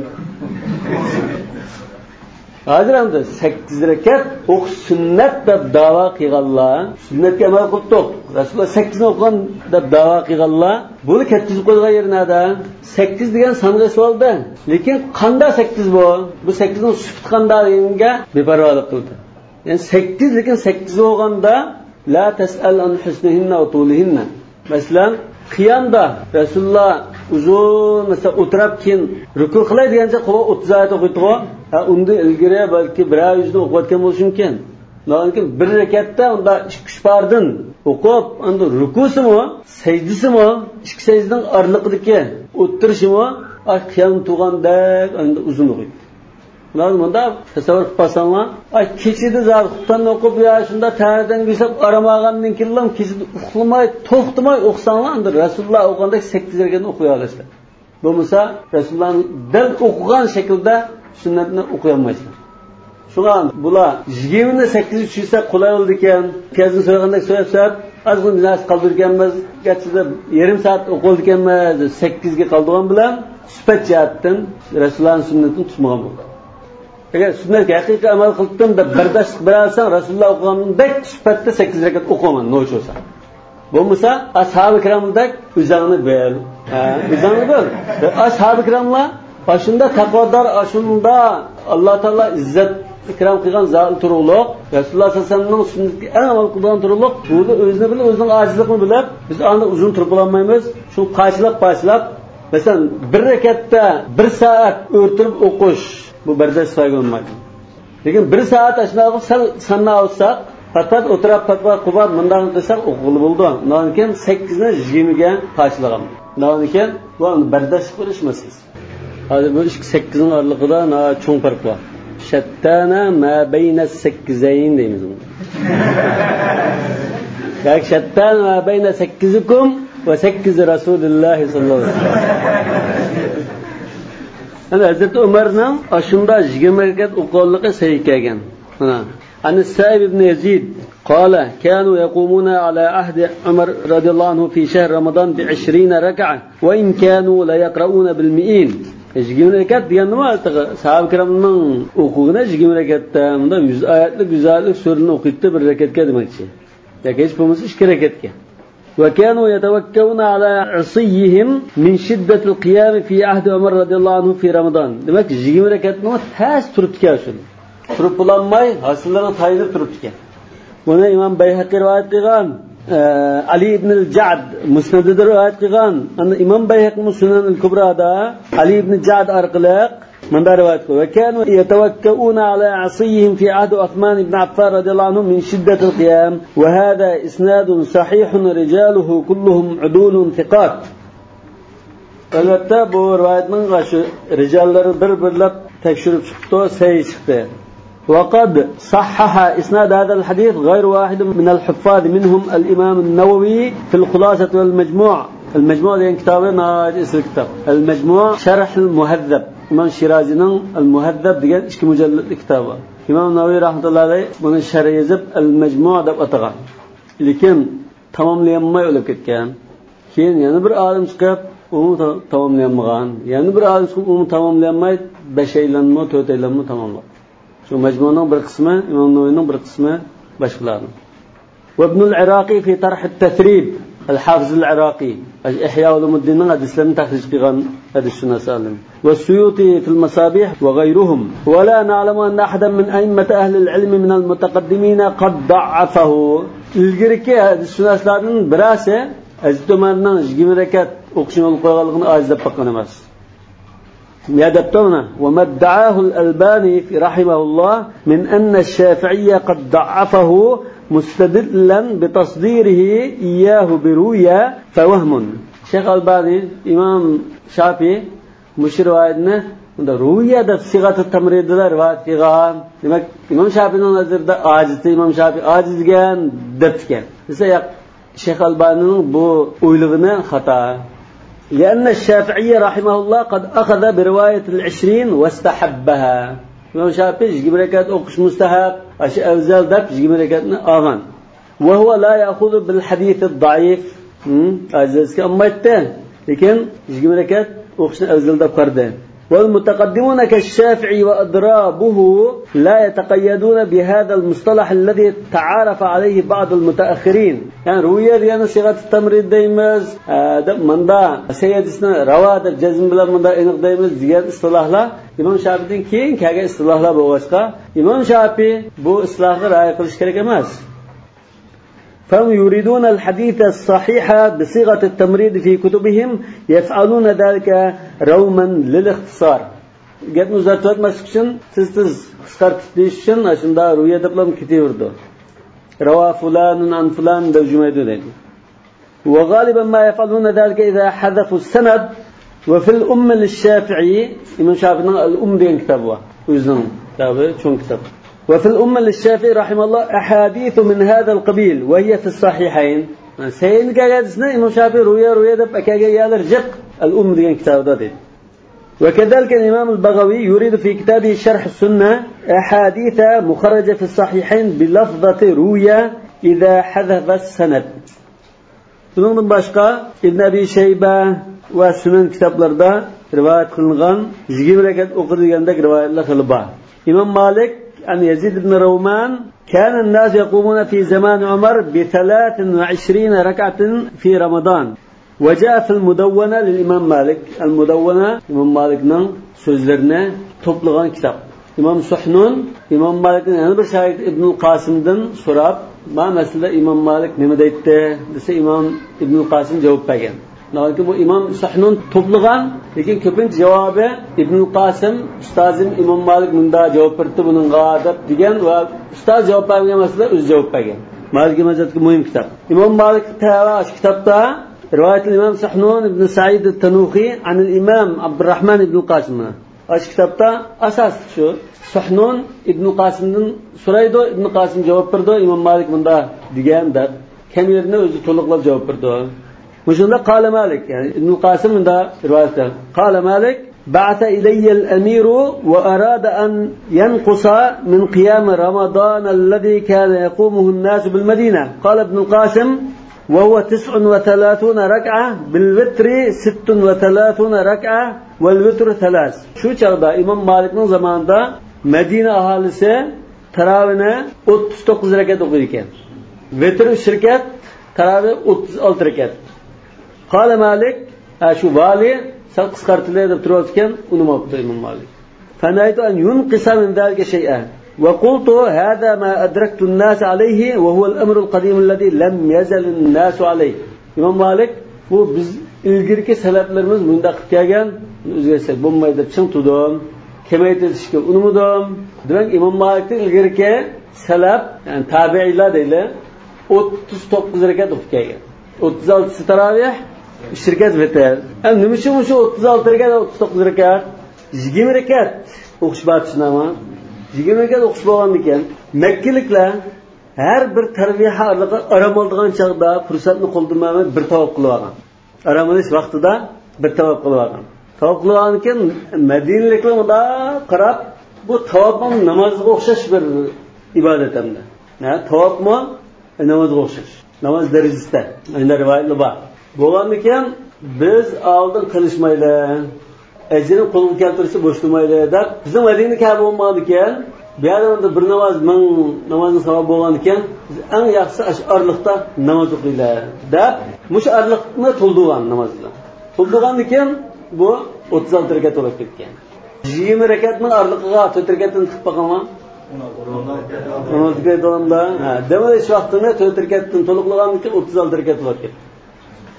ھازىر ئەمدى سەككىز رەكەت ئوقۇش سۈننەت دەپ داۋا قىلغانلار، سۈننەتكە ئەمەل قىلدۇق، رەسۇلۇللا سەككىزنى ئوقۇغان دەپ داۋا قىلغانلار، بۇنى كەتكۈزۈپ قويىدىغان يېرى نەدە؟ سەككىز دېگەن سانغا ئېسىۋالدى. لېكىن قاندا سەككىز بۇ؟ بۇ سەككىزنىڭ سۈپىتى قاندا دېگەنگە بىپەرۋالىق قىلدى. يەنى سەككىز، لېكىن سەككىز بولغاندا، لا تەسئەل ئان ھۇسنىھىننە ۋە تۇلىھىننە. مەسىلەن، قىيامدا رەسۇلۇللا ئۇزۇن، مەسىلەن، ئولتۇراپ كېيىن رۇكۇ قىلاي دېگەنچە قۇلى ئوتتۇز ئايەت ئوقۇيتتىغۇ. ھە، ئۇندىن ئىلگىرى بەلكى بىرەر يۈزنى ئوقۇۋەتكەن بولۇشى مۇمكىن. ئاندىن كېيىن بىر رەكەتتە ئۇنداق ئىككى، ئۈچ پارىدىن ئوقۇپ، ئاندىن رۇكۇسىمۇ، سەجدىسىمۇ، ئىككى سەجدىنىڭ ئارىلىقىدىكى ئولتۇرۇشىمۇ، ئاي، قىيام تۇرغاندەك ئاندىن ئۇزۇن ئوقۇيتتى. ئۇلار مۇنداق تەسەۋۋۇر قىلىپ قالساڭلار، ئاي، كېچىدە زادى خۇپتاننى ئوقۇپ، يا شۇنداق تەڭرىدىن بېسىپ ئارام ئالغاندىن كېيىنلا كېچىدە ئۇخلىماي، توختىماي ئوقۇساڭلار، ئاندىن رەسۇلۇللا ئوقۇغاندەك سەككىز رەكەتنى ئوقۇيالىسىلەر. بولمىسا، رەسۇلۇللانىڭ دەل ئوقۇغان شەكلىدە سۈننەتنى ئوقۇيالمايسىلەر. شۇڭا بۇلار يىگىرمىنى سەككىزگە چۈشۈرسەك قولاي بولىدىكەن، پىيازنى سويغاندەك سويۇپ، سويۇپ، ئازغىنا بىر نەرسە قالدۇرىدىكەنمىز، گەرچە يېرىم سائەت ئوقۇيدىكەنمىز، سەككىزگە قالدۇرغان بىلەن سۈپەت جەھەتتىن رەسۇلۇللانىڭ سۈننىتىنى تۇتمىغان بولدۇق. ئەگەر سۈننەتكە ھەقىقىي ئەمەل قىلدىم دەپ بەرداشلىق بېرەلىسەڭ، رەسۇلۇللا ئوقۇغاندەك سۈپەتتە سەككىز رەكەت ئوقۇغىن، نوچى بولسا. بولمىسا، ئەسھابى كىرامدەك ئۆزۈڭنى بىل. ھە، ئۆزۈڭنى بىل. ئەسھابى كىراملار ئاشۇنداق تەقۋادار، ئاشۇنداق ئاللا تائالا ئىززەت ئىكرام قىلغان زاتى تۇرۇقلۇق، رەسۇلۇللا سەللەللاھۇ ئەلەيھى ۋەسەللەمنىڭ سۈننىتىگە ئەڭ ئەمەل قىلىدىغان تۇرۇقلۇق، بۇ ئۆزىنى بىلىپ، ئۆزىنىڭ ئاجىزلىقىنى بىلىپ، بىز ئاندا ئۇزۇن تۇرۇپ بولالمايمىز. شۇ پارچىلاپ، پارچىلاپ، مەسىلەن، بىر رەكەتتە بىر سائەت ئۆرتىلىپ ئوقۇش، بۇ بەرداشلىق بولمايدۇ. لېكىن بىر سائەت ئاشۇنداق قىلىپ سەل ساننى ئاۋۇتساق، پات-پات ئولتۇرۇپ، پات-پات قىلىپ، مۇنداق قىلساق ئوقۇغىلى بولىدۇ. ئۇنىڭدىن كېيىن سەككىزنى يىگىرمىگە پارچىلىغان. ئۇنىڭدىن كېيىن بۇ ئەمدى بەرداشلىق بېرىش مەسىلىسى. ھازىر بۇ ئىككى سەككىزنىڭ ئارىلىقىدا ناھايىتى چوڭ پەرق بار. شەتتانە ما بەينە سەككىزەين دەيمىز بۇنى. ياكى شەتتانە ما بەينە سەككىزىكۇم ۋە سەككىزى رەسۇلىللاھى ساللاللاھۇ ئەلەيھى ۋەسەللەم. يەنى ھەزرىتى ئۆمەرنىڭ ئاشۇنداق يىگىرمە رەكەت ئوقۇغانلىقى سەھىھ كەلگەن. مانا. عن السائب بن يزيد قال: كانوا يقومون على عهد عمر رضي الله عنه في شهر رمضان بعشرين ركعة وإن كانوا ليقرؤون بالمئين. يىگىرمە رەكەت دېگەندىمۇ، ساھابە كىرامنىڭ ئوقۇغىنى يىگىرمە رەكەتتە، مۇنداق يۈز ئايەتلىك، يۈز ئايەتلىك سۈرىنى ئوقۇيتتى بىر رەكەتكە دېمەكچى. ياكى ھېچ بولمىسا ئىككى رەكەتكە. وكانوا يتوكئون على عصيهم من شدة القيام في عهد عمر رضي الله عنه في رمضان. دېمەك، يىگىرمە رەكەتنىمۇ تەس تۇرۇپتىكەن شۇ. تۇرۇپ بولالماي، ھاسىللىرىغا تايىنىپ تۇرۇپتىكەن. بۇنى ئىمام بەيھەقى رىۋايەت قىلغان، ئە، ئەلى ئىبنىل جەئد مۇسنەدىدە رىۋايەت قىلغان. ئاندىن ئىمام بەيھەقىمۇ سۇنەنۇل كۇبرادا ئەلى ئىبنى جەئد ئارقىلىق مۇنداق رىۋايەت قىلغان: وكانوا يتوكئون على عصيهم في عهد عثمان بن عفان رضي الله عنه من شدة القيام، وهذا إسناد صحيح رجاله كلهم عدول ثقات. ئەلۋەتتە، بۇ رىۋايەتنىڭ شۇ رىجاللىرىنى بىر-بىرلەپ تەكشۈرۈپ چىقىپتۇ، سەھىھ چىقتى. وقد صحح إسناد هذا الحديث غير واحد من الحفاظ، منهم الإمام النووي في الخلاصة والمجموع. ئەل مەجمۇ دېگەن كىتابى ناھايىتى ئېسىل كىتاب. ئەل مەجمۇ شەرھىل مۇھەززەب. ئىمام شىرازىنىڭ ئەل مۇھەززەب دېگەن ئىككى مۇجەللەتلىك كىتابى بار. ئىمام نەۋەۋى رەھمەتۇللاھى ئەلەيھ بۇنى شەرھ يېزىپ، ئەل مەجمۇ دەپ ئاتىغان. لېكىن تاماملىيالماي ئۆلۈپ كەتكەن. كېيىن يەنە بىر ئالىم چىقىپ، ئۇمۇ تا-، تاماملىيالمىغان. يەنە بىر ئالىم چىقىپ، ئۇمۇ تاماملىيالماي، بەشەيلەنمۇ، تۆتەيلەنمۇ تاماملىغان. شۇ مەجمۇنىڭ بىر قىسمى، ئىمام نەۋەۋىنىڭ بىر قىسمى باشقىلارنىڭ. وابن العراقي في طرح التثريب ئەل-ھافىز ئەل-ئىراقىي، ئىھيا ئۇلۇمۇددىننىڭ ھەدىسلىرىنى تەخرىج قىلغان ھەدىسشۇناس ئالىم. والسيوطي في المصابيح وغيرهم. ولا نعلم أن أحدا من أئمة أهل العلم من المتقدمين قد ضعفه. ئىلگىرىكى ھەدىسشۇناسلاردىن بىرەرسى ھەزرىتى ئۆمەرنىڭ يىگىرمە رەكەت ئوقۇشىنى يولغا قويغانلىقىنى ئاجىز دەپ باققان ئەمەس. نېمە دەپتۇ مانا؟ وما ادعاه الألباني رحمه الله من أن الشافعي قد ضعفه مستدلا بتصديره إياه برؤيا فوهم. شەيخ ئەلبانى ئىمام شافىي مۇشۇ رىۋايەتنى بۇندا رؤيا دەپ سىغەتۇ تەمرىدىلا رىۋايەت قىلغان. دېمەك، ئىمام شافىينىڭ نەزىرىدە ئاجىزدى، ئىمام شافىي ئاجىز دېگەن دەپتىكەن. دېسە، ياق، شەيخ ئەلبانىنىڭ بۇ ئويلىغىنى خاتا. لأن الشافعي رحمه الله قد أخذ برواية العشرين واستحبها. ئىمام شافىي يىگىرمە رەكەت ئوقۇش مۇستەھەب، ئاشۇ ئەۋزەل دەپ يىگىرمە رەكەتنى ئالغان. وهو لا يأخذ بالحديث الضعيف. ھىم، ئاجىزكە ئالمايتتى. لېكىن يىگىرمە رەكەت ئوقۇشنى ئەۋزەل دەپ قارىدى. والمتقدمون كالشافعي وأضرابه لا يتقيدون بهذا المصطلح الذي تعارف عليه بعض المتأخرين. يەنى رؤيا دېگەننى سىغەتۇ تەمرىد دەيمىز، ئە، دەپ مۇندا سەھىھ ھەدىسنى راۋا دەپ جەزم بىلەن مۇندا ئېنىق دەيمىز دېگەن ئىستىلاھلار ئىمام شافىيدىن كېيىن كەلگەن ئىستىلاھلار بولغاچقا، ئىمام شافىي بۇ ئىستىلاھقا رىئايە قىلىش كېرەك ئەمەس. فهم يريدون الحديث الصحيح بصيغة التمريض في كتبهم يفعلون ذلك روما للاختصار. گەپنى ئۇزارتىۋەتمەسلىك ئۈچۈن، تېز-تېز قىسقارتىپ دېيىش ئۈچۈن ئاشۇنداق رؤيا دەپلا كېتىۋېرىدۇ. روى فلان عن فلان دەپ جۈمەيدۇ دەيدۇ. وغالبا ما يفعلون ذلك إذا حذفوا السند. وفي الأم للشافعي، ئىمام شافىينىڭ ئەل-ئۇم دېگەن كىتابى بار. ئۆزىنىڭ كىتابى، چوڭ كىتاب. وفي الأم للشافعي رحمه الله أحاديث من هذا القبيل وهي في الصحيحين. سەھىھنى كەلگەن ھەدىسنى ئىمام شافىي رؤيا، رؤيا دەپ ئەكەلگەن يەرلىرى جىق ئەل-ئۇم دېگەن كىتابىدا دەيدۇ. وكذلك الإمام البغوي يريد في كتابه شرح السنة أحاديث مخرجة في الصحيحين بلفظة روي إذا حذف السند. بۇنىڭدىن باشقا ئىبن ئەبى شەيبە ۋە سۈنەن كىتابلىرىدا رىۋايەت قىلىنغان يىگىرمە رەكەت ئوقۇدى دېگەندەك رىۋايەتلەر خېلى بار. ئىمام مالىك، عن يزيد بن رومان، كان الناس يقومون في زمان عمر بثلاث وعشرين ركعة في رمضان. وجاء في المدونة للإمام مالك. ئەل مۇدەۋۋەنە ئىمام مالىكنىڭ سۆزلىرىنى توپلىغان كىتاب. ئىمام سۇھنۇن ئىمام مالىكنىڭ يەنە بىر شاگىرتى ئىبنۇل قاسىمدىن سوراپ، ما مەسىلىدە ئىمام مالىك نېمە دەيتتى دېسە، ئىمام ئىبنۇل قاسىم جاۋاب بەرگەن. ناھايىتى بۇ ئىمام سۇھنۇن توپلىغان، لېكىن كۆپىنچە جاۋابى ئىبنۇل قاسىم، ئۇستازىم ئىمام مالىك مۇنداق جاۋاب بېرىپتۇ بۇنىڭغا دەپ دېگەن ۋە ئۇستاز جاۋاب بەرمىگەن مەسىلىدە ئۆزى جاۋاب بەرگەن. مالىكىي مەزھەپتىكى مۇھىم كىتاب. ئىمام مالىكقا تەۋە شۇ كىتابتا رىۋايەتۇل ئىمام سۇھنۇن ئىبن سەئىد تەنۇخى ئەنىل ئىمام ئابدۇرراھمان ئىبنۇل قاسىم. ئاشۇ كىتابتا ئاساسلىق شۇ. سۇھنۇن ئىبنۇل قاسىمدىن سورايدۇ، ئىبنۇل قاسىم جاۋاب بېرىدۇ، ئىمام مالىك مۇنداق دېگەن دەپ. كەم يېرىنى ئۆزى تولۇقلاپ جاۋاب بېرىدۇ. مۇشۇنداق قال مالىك، يەنى ئىبنۇل قاسىم مۇنداق رىۋايەت قىلغان. قال مالىك، بعث إلي الأمير وأراد أن ينقص من قيام رمضان الذي كان يقومه الناس بالمدينة. قال ابن القاسم، وهو تسع وثلاثون ركعة، بالوتر ست وثلاثون ركعة، والوتر ثلاث. شۇ چاغدا ئىمام مالىكنىڭ زامانىدا مەدىنە ئاھالىسى تاراۋىنى ئوتتۇز توققۇز رەكەت ئوقۇيدىكەن. ۋىتىر ئۈچ رەكەت، تاراۋى ئوتتۇز ئالتە رەكەت. قال مالىك، ھە، شۇ ۋالى سەل قىسقارتىلى دەپ تۇرۇۋاتىكەن، ئۇنىماپتۇ ئىمام مالىك. فنهيت أن ينقص من ذلك شيئا. وقلت هذا ما أدركت الناس عليه وهو الأمر القديم الذي لم يزل الناس عليه. ئىمام مالىك، بۇ بىز ئىلگىرىكى سەلەپلىرىمىز مۇنداق قىلىپ كەلگەن، ئۆزگەرتسەك بولمايدۇ دەپ چىڭ تۇردۇم. كېمەيتىۋېتىشكە ئۇنىمىدۇم. دېمەك، ئىمام مالىكتىن ئىلگىرىكى سەلەپ، يەنى تابىئىيلار دەيلى، ئوتتۇز توققۇز رەكەت ئوقۇپ كەلگەن. ئوتتۇز ئالتىسى تاراۋىھ، ئۈچ رەكەت ۋىتىر. ئەمدى نېمە ئۈچۈن مۇشۇ ئوتتۇز ئالتە رەكەت، ئوتتۇز توققۇز رەكەت؟ يىگىرمە رەكەت ئوقۇش بار، چۈشىنەما؟ يىگىرمە رەكەت ئوقۇش بولغاندىكىن، مەككىلىكلەر ھەر بىر تەرۋىھە ئارىلىقى ئارام ئالىدىغان چاغدا پۇرسەتنى قولدىن بەرمەي بىر تاۋاپ قىلىۋالغان. ئارام ئېلىش ۋاقتىدا بىر تاۋاپ قىلىۋالغان. تاۋاپ قىلىۋالغاندىن كېيىن مەدىنىلىكلەر مۇنداق قاراپ، بۇ تاۋاپمۇ نامازغا ئوخشاش بىر ئىبادەت ئەمدى. ھە، تاۋاپمۇ نامازغا ئوخشاش. ناماز دەرىجىسىدە. ئەنە رىۋايەتلەر بار. بولغاندىن كېيىن بىز ئالدىن قېلىشمايلى. ئەجرىنى قولغا كەلتۈرسە بوشىتىلمايلى دەپ، بىزنىڭ مەدىنە كەبە بولمىغاندىكەن، بۇ يەردە بىر ناماز مىڭ نامازنىڭ ساۋابى بولغاندىكەن، بىز ئەڭ ياخشىسى ئاشۇ ئارىلىقتا ناماز ئوقۇيلى دەپ، مۇشۇ ئارىلىقنى تولدۇرغان ناماز بىلەن. تولدۇرغاندىن كېيىن بۇ ئوتتۇز ئالتە رەكەت بولۇپ كەتكەن. يىگىرمە رەكەتنىڭ ئارىلىقىغا تۆت رەكەتتىن تىقىپ باقىڭلار. ئون ئالتە رەكەت بولامدا؟ ھە، دەم ئېلىش ۋاقتىنى تۆت رەكەتتىن تولۇقلىغاندىن كېيىن ئوتتۇز ئالتە رەكەت بولۇپ كەتكەن.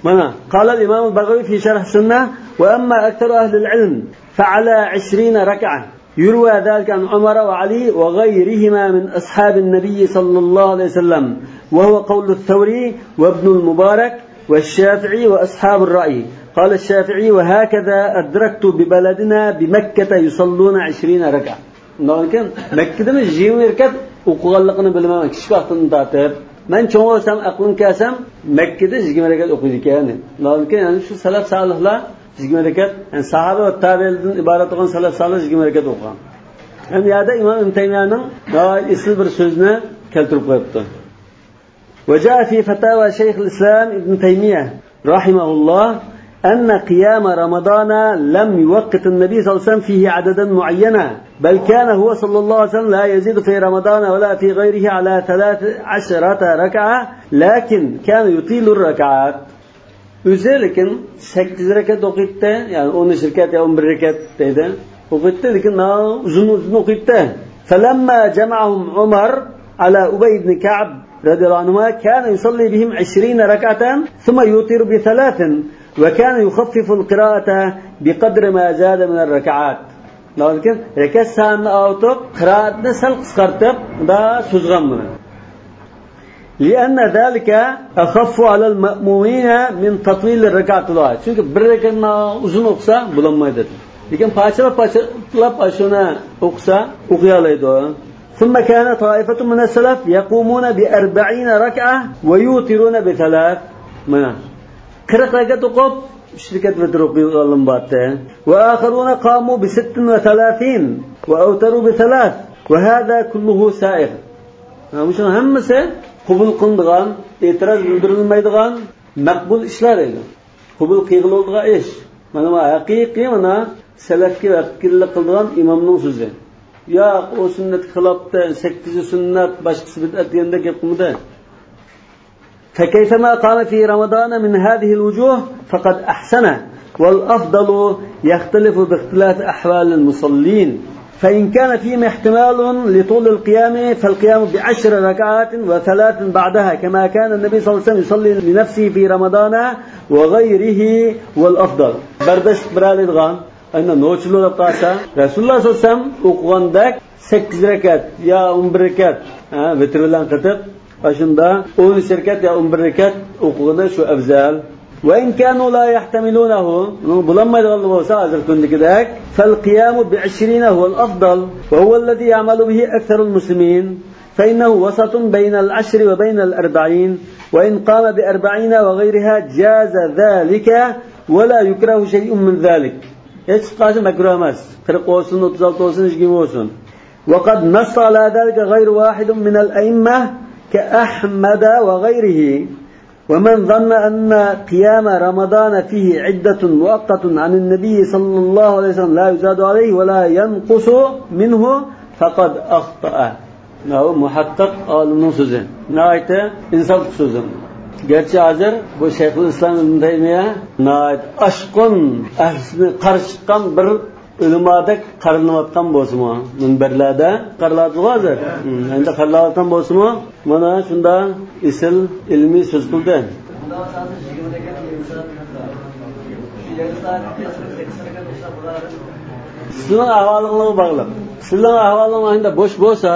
مانا، قال الإمام البغوي في شرح السنة: وأما أكثر أهل العلم فعلى عشرين ركعة، يروى ذلك عن عمر وعلي وغيرهما من أصحاب النبي صلى الله عليه وسلم، وهو قول الثوري وابن المبارك والشافعي وأصحاب الرأي. قال الشافعي: وهكذا أدركت ببلدنا بمكة يصلون عشرين ركعة. ئۇنداقكەن، مەككىدىمۇ يىگىرمە رەكەت ئوقۇغانلىقىنى بىلىمەن، كىچىك ۋاقتىمدىن تارتىپ. مەن چوڭ بولسام، ئەقلىم كەلسەم، مەككىدە يىگىرمە رەكەت ئوقۇيدىكەن. ئۇنداقكەن، يەنى شۇ سەلەف سالىھلار يىگىرمە رەكەت، يەنى ساھابە ۋە تابىئىندىن ئىبارەت بولغان سەلەف سالىھ يىگىرمە رەكەت ئوقۇغان. ھەم يەردە ئىمام ئىبن تەيمىيەنىڭ ناھايىتى ئېسىل بىر سۆزىنى كەلتۈرۈپ قويۇپتۇ. وجاء في فتاوى شيخ الإسلام ابن تيمية رحمه الله أن قيام رمضان لم يوقت النبي صلى الله عليه وسلم فيه عددا معينا، بل كان هو صلى الله عليه وسلم لا يزيد في رمضان ولا في غيره على ثلاث عشرة ركعة، لكن كان يطيل الركعات. ئۆزى لېكىن سەككىز رەكەت ئوقۇيتتى، يەنى ئون ئۈچ رەكەت يا ئون بىر رەكەت دەيدۇ. ئوقۇيتتى، لېكىن ناھايىتى ئۇزۇن، ئۇزۇن ئوقۇيتتى. فلما جمعهم عمر على أبي بن كعب رضي الله عنهما كان يصلي بهم عشرين ركعة ثم يوتر بثلاث، وكان يخفف القراءة بقدر ما زاد من الركعات. لېكىن رەكەت سانىنى ئاۋۇتۇپ، قىرائەتنى سەل قىسقارتىپ، مۇنداق سوزغان بۇنى. لأن ذلك أخف على المأمومين من تطويل الركعة الأولى. چۈنكى بىر رەكەتنى ئۇزۇن ئوقۇسا بولالمايدۇ دېدى. لېكىن پارچىلاپ-پارچىلاپ ئاشۇنى ئوقۇسا ئوقۇيالايدۇ. ثم كان طائفة من السلف يقومون بأربعين ركعة ويوترون بثلاث. مانا، قىرىق رەكەت ئوقۇپ، ئۈچ رەكەت ۋىتىر ئوقۇيدىغانلىرىمۇ بارتى. وآخرون قاموا بست وثلاثين وأوتروا بثلاث، وهذا كله سائغ. ھە، مۇشۇنىڭ ھەممىسى قوبۇل قىلىنىدىغان، ئېتىراز بىلدۈرۈلمەيدىغان مەقبۇل ئىشلار ئىدى. قوبۇل قىلغىلى بولىدىغان ئىش. مانا بۇ ھەقىقىي، مانا سەلەفكە ۋەكىللىك قىلىدىغان ئىمامنىڭ سۆزى. ياق، ئۇ سۈننەتكە خىلاپتى، سەككىزى سۈننەت، باشقىسى بىدئەت دېگەندەك گەپ قىلمىدى. فكيفما قام في رمضان من هذه الوجوه فقد أحسن، والأفضل يختلف باختلاف أحوال المصلين، فإن كان فيهم احتمال لطول القيام فالقيام بعشر ركعات وثلاث بعدها، كما كان النبي صلى الله عليه وسلم يصلي لنفسه في رمضان وغيره، هو الأفضل. بەرداشلىق بېرەلەيدىغان، ئەنە نوچىلىق بولۇپ قالسا، رەسۇلۇللاھ سەللەللاھۇ ئەلەيھى ۋەسەللەم ئوقۇغاندەك سەككىز رەكەت يا ئون بىر رەكەت، ھە، ۋىتىر بىلەن قېتىپ، ئاشۇندا ئون ئۈچ رەكەت يا ئون بىر رەكەت ئوقۇغىنى شۇ ئەۋزەل. وإن كانوا لا يحتملونه، ئۇنىڭ بولالمايدىغانلىرى بولسا، ھازىرقى كۈندىكىدەك، فالقيام بعشرين هو الأفضل، وهو الذي يعمل به أكثر المسلمين، فإنه وسط بين العشر وبين الأربعين، وإن قام بأربعين وغيرها جاز ذلك، ولا يكره شيء من ذلك. ھېچقايسى مەكرۇھ ئەمەس. قىرىق بولسۇن، ئوتتۇز ئالتە بولسۇن، يىگىرمە بولسۇن. وقد نص على ذلك غير واحد من الأئمة كأحمد وغيره. ومن ظن أن قيام رمضان فيه عدة مؤقتة عن النبي صلى الله عليه وسلم لا يزاد عليه ولا ينقص منه فقد أخطأ. ماۋۇ مۇھەققىق ئالىمنىڭ سۆزى. ناھايىتى ئىنسافلىق سۆزى. گەرچە ھازىر بۇ شەيخۇل ئىسلام ئىبن تەيمىيە ناھايىتى ئاشقۇن، ئەھلىسىنى قارشى چىققان بىر ئۆلىمادەك قارىلىنىۋاتقان بولسىمۇ، مۇنبەرلەردە قارىلىۋاتىدىغۇ ھازىر. ھىم، ئەمدى قارىلىۋاتقان بولسىمۇ، مانا شۇنداق ئېسىل ئىلمىي سۆز قىلدى. سىزنىڭ ئەھۋالىڭىزغا باغلىق. سىزنىڭ ئەھۋالىڭىز ئەمدى بوش بولسا،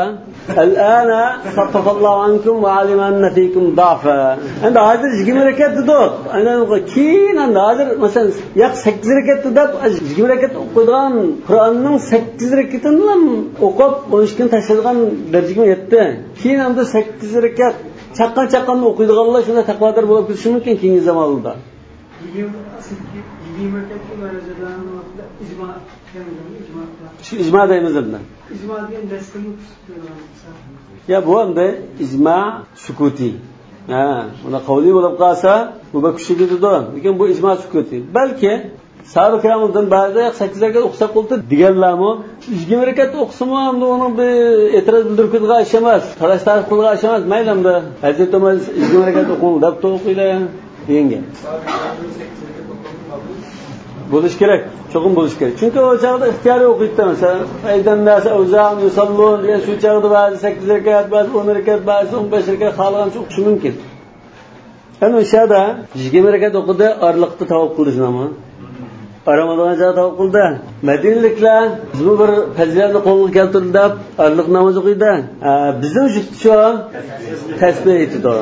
الآن خفف الله عنكم وعلم أن فيكم ضعفا. ئەمدى ھازىر يىگىرمە رەكەت دېدۇق. ئاندىن كېيىن ئەمدى ھازىر، مەسىلەن، ياق، سەككىز رەكەت دەپ، يىگىرمە رەكەت ئوقۇيدىغان، قۇرئاننىڭ سەككىز رەكىتىنىلا ئوقۇپ، ئون ئىككىنى تاشلايدىغان دەرىجىگە يەتتى. كېيىن ئەمدى سەككىز رەكەت چاققان-چاققان ئوقۇيدىغانلار شۇنداق تەقۋادار بولۇپ كېتىشى مۇمكىن كېيىنكى زامانلاردا. يىگىرمە، يىگىرمە رەكەتكە مەن ئىجما دەيمىزمۇ، ئىجما؟ شۇ ئىجما دەيمىز ئەمدى. ئىجما دېگەن نەسكىمۇ تۇتۇپ قويغان. يا، بۇ ئەمدى ئىجما سۈكۇتى. ھە، بۇنى قەۋلىي بولۇپ قالسا، بۇ بەك كۈچلۈك كېتىدۇ. لېكىن بۇ ئىجما سۈكۇتى. بەلكى ساھابە كىرامدىن بەزىلەر سەككىز رەكەت ئوقۇساق بولدى دېگەنلەرمۇ، يىگىرمە رەكەت ئوقۇسىمۇ ئەمدى ئۇنىڭ بىر ئېتىراز بىلدۈرۈپ كېتىدىغان ئىش ئەمەس، تالاش-تارتىش قىلىدىغان ئىش ئەمەس. مەيلى ئەمدى ھەزرىتى ئۆمەر يىگىرمە رەكەت ئوقۇڭ دەپتۇ، ئوقۇيلى. دېگەن گەپ. بولۇش كېرەك، چوقۇم بولۇش كېرەك. چۈنكى ئۇ چاغدا ئىختىيارىي ئوقۇيتتى، مەسىلەن، «أيدى الناس أوزاعا يصلون» دېگەن شۇ چاغدا بەزى سەككىز رەكەت، بەزى ئون رەكەت، بەزى ئون بەش رەكەت خالىغانچە ئوقۇشى مۇمكىن. ئەنە ئۇ شەھەردە يىگىرمە رەكەت ئوقۇدى، ئارىلىقتا تاۋاپ قىلدى، شۇنداقمۇ؟ ئارام ئالىدىغان جايدا تاۋاپ قىلدى. مەدىنىلىكلەر بىزمۇ بىر پەزىلەتنى قولغا كەلتۈردى دەپ ئارىلىق ناماز ئوقۇيدۇ. ئە، بىزنىڭ جۈپتى شۇ، تەسبىھ ئېيتىدۇ.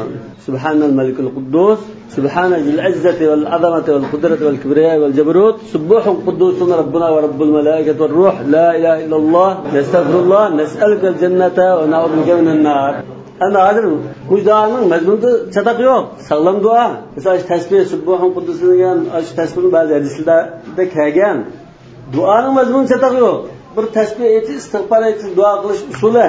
سبحان الملك القدوس، سبحان ذي العزة والعظمة والقدرة والكبرياء والجبروت، سبوح قدوس ربنا ورب الملائكة والروح، لا إله إلا الله، نستغفر الله، نسألك الجنة ونعوذ بك من النار. ئەمما ھازىر بۇ دۇئانىڭ مەزمۇنىدا چاتاق يوق. ساغلام دۇئا. مىسال، شۇ تەسبىھ، سۇبھۇن قۇددۇسى دېگەن، شۇ تەسبىھنىڭ بەزى ھەدىسلەردە كەلگەن. دۇئانىڭ مەزمۇنىدا چاتاق يوق. بىر تەسبىھ ئېيتىش، ئىستىغپار ئېيتىش، دۇئا قىلىش ئۇسۇلى.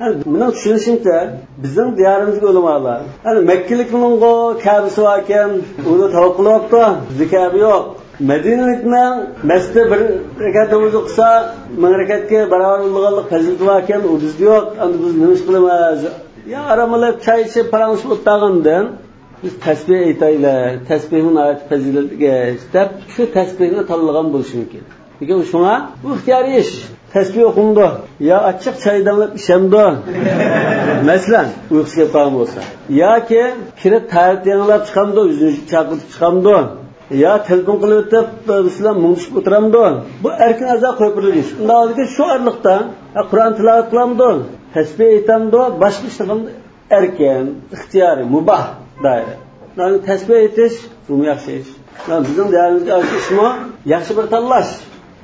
ھە، مېنىڭ چۈشىنىشىمچە، بىزنىڭ دىيارىمىزدىكى ئۆلىمالار، ھە، مەككىلىكنىڭغۇ كەبىسى باركەن، ئۇنى تاۋاپ قىلىۋاپتۇ. بىزدە كەبە يوق. مەدىنىلىكنىڭ مەسچىتى بىر رەكەت ناماز ئوقۇسا، مىڭ رەكەتكە باراۋەر بولىدىغانلىق پەزىلىتى باركەن، ئۇ بىزدە يوق. ئەمدى بىز نېمە ئىش قىلىمىز؟ يا ئارام ئېلىپ، چاي ئىچىپ، پاراڭلىشىپ ئولتۇرغاندىن، بىز تەسبىھ ئېيتايلى، تەسبىھنىڭ ناھايىتى پەزىلەتلىك ئىش، دەپ شۇ تەسبىھنى تاللىغان بولۇشى مۇمكىن. لېكىن شۇڭا بۇ ئىختىيارىي ئىش. تەسبىھ ئوقۇمدۇ؟ يا ئاچچىق چاي دەملەپ ئىچەمدۇ؟ مەسىلەن، ئۇيقۇسى كېلىپ قالغان بولسا. ياكى كىرىپ تەھارەت يېڭىلاپ چىقامدۇ؟ يۈزىنى چاقلىتىپ چىقامدۇ؟ يا تېلېفون قىلىۋېتىپ، بىر بىلەن مۇڭدىشىپ ئولتۇرامدۇ؟ بۇ ئەركىن ئەزا قويۇپ بېرىلگەن ئىش. ئۇنداق بولىدىكەن، شۇ ئارىلىقتا، ھە، قۇرئان تىلاۋەت قىلامدۇ؟ تەسبىھ ئېيتامدۇ؟ باشقا ئىش قىلامدۇ؟ ئەركىن، ئىختىيارىي، مۇباھ دائىرە. يەنى تەسبىھ ئېيتىش، بۇمۇ ياخشى ئىش. يەنى بىزنىڭ دىيارىمىزدىكى ئىشمۇ ياخشى بىر تاللاش.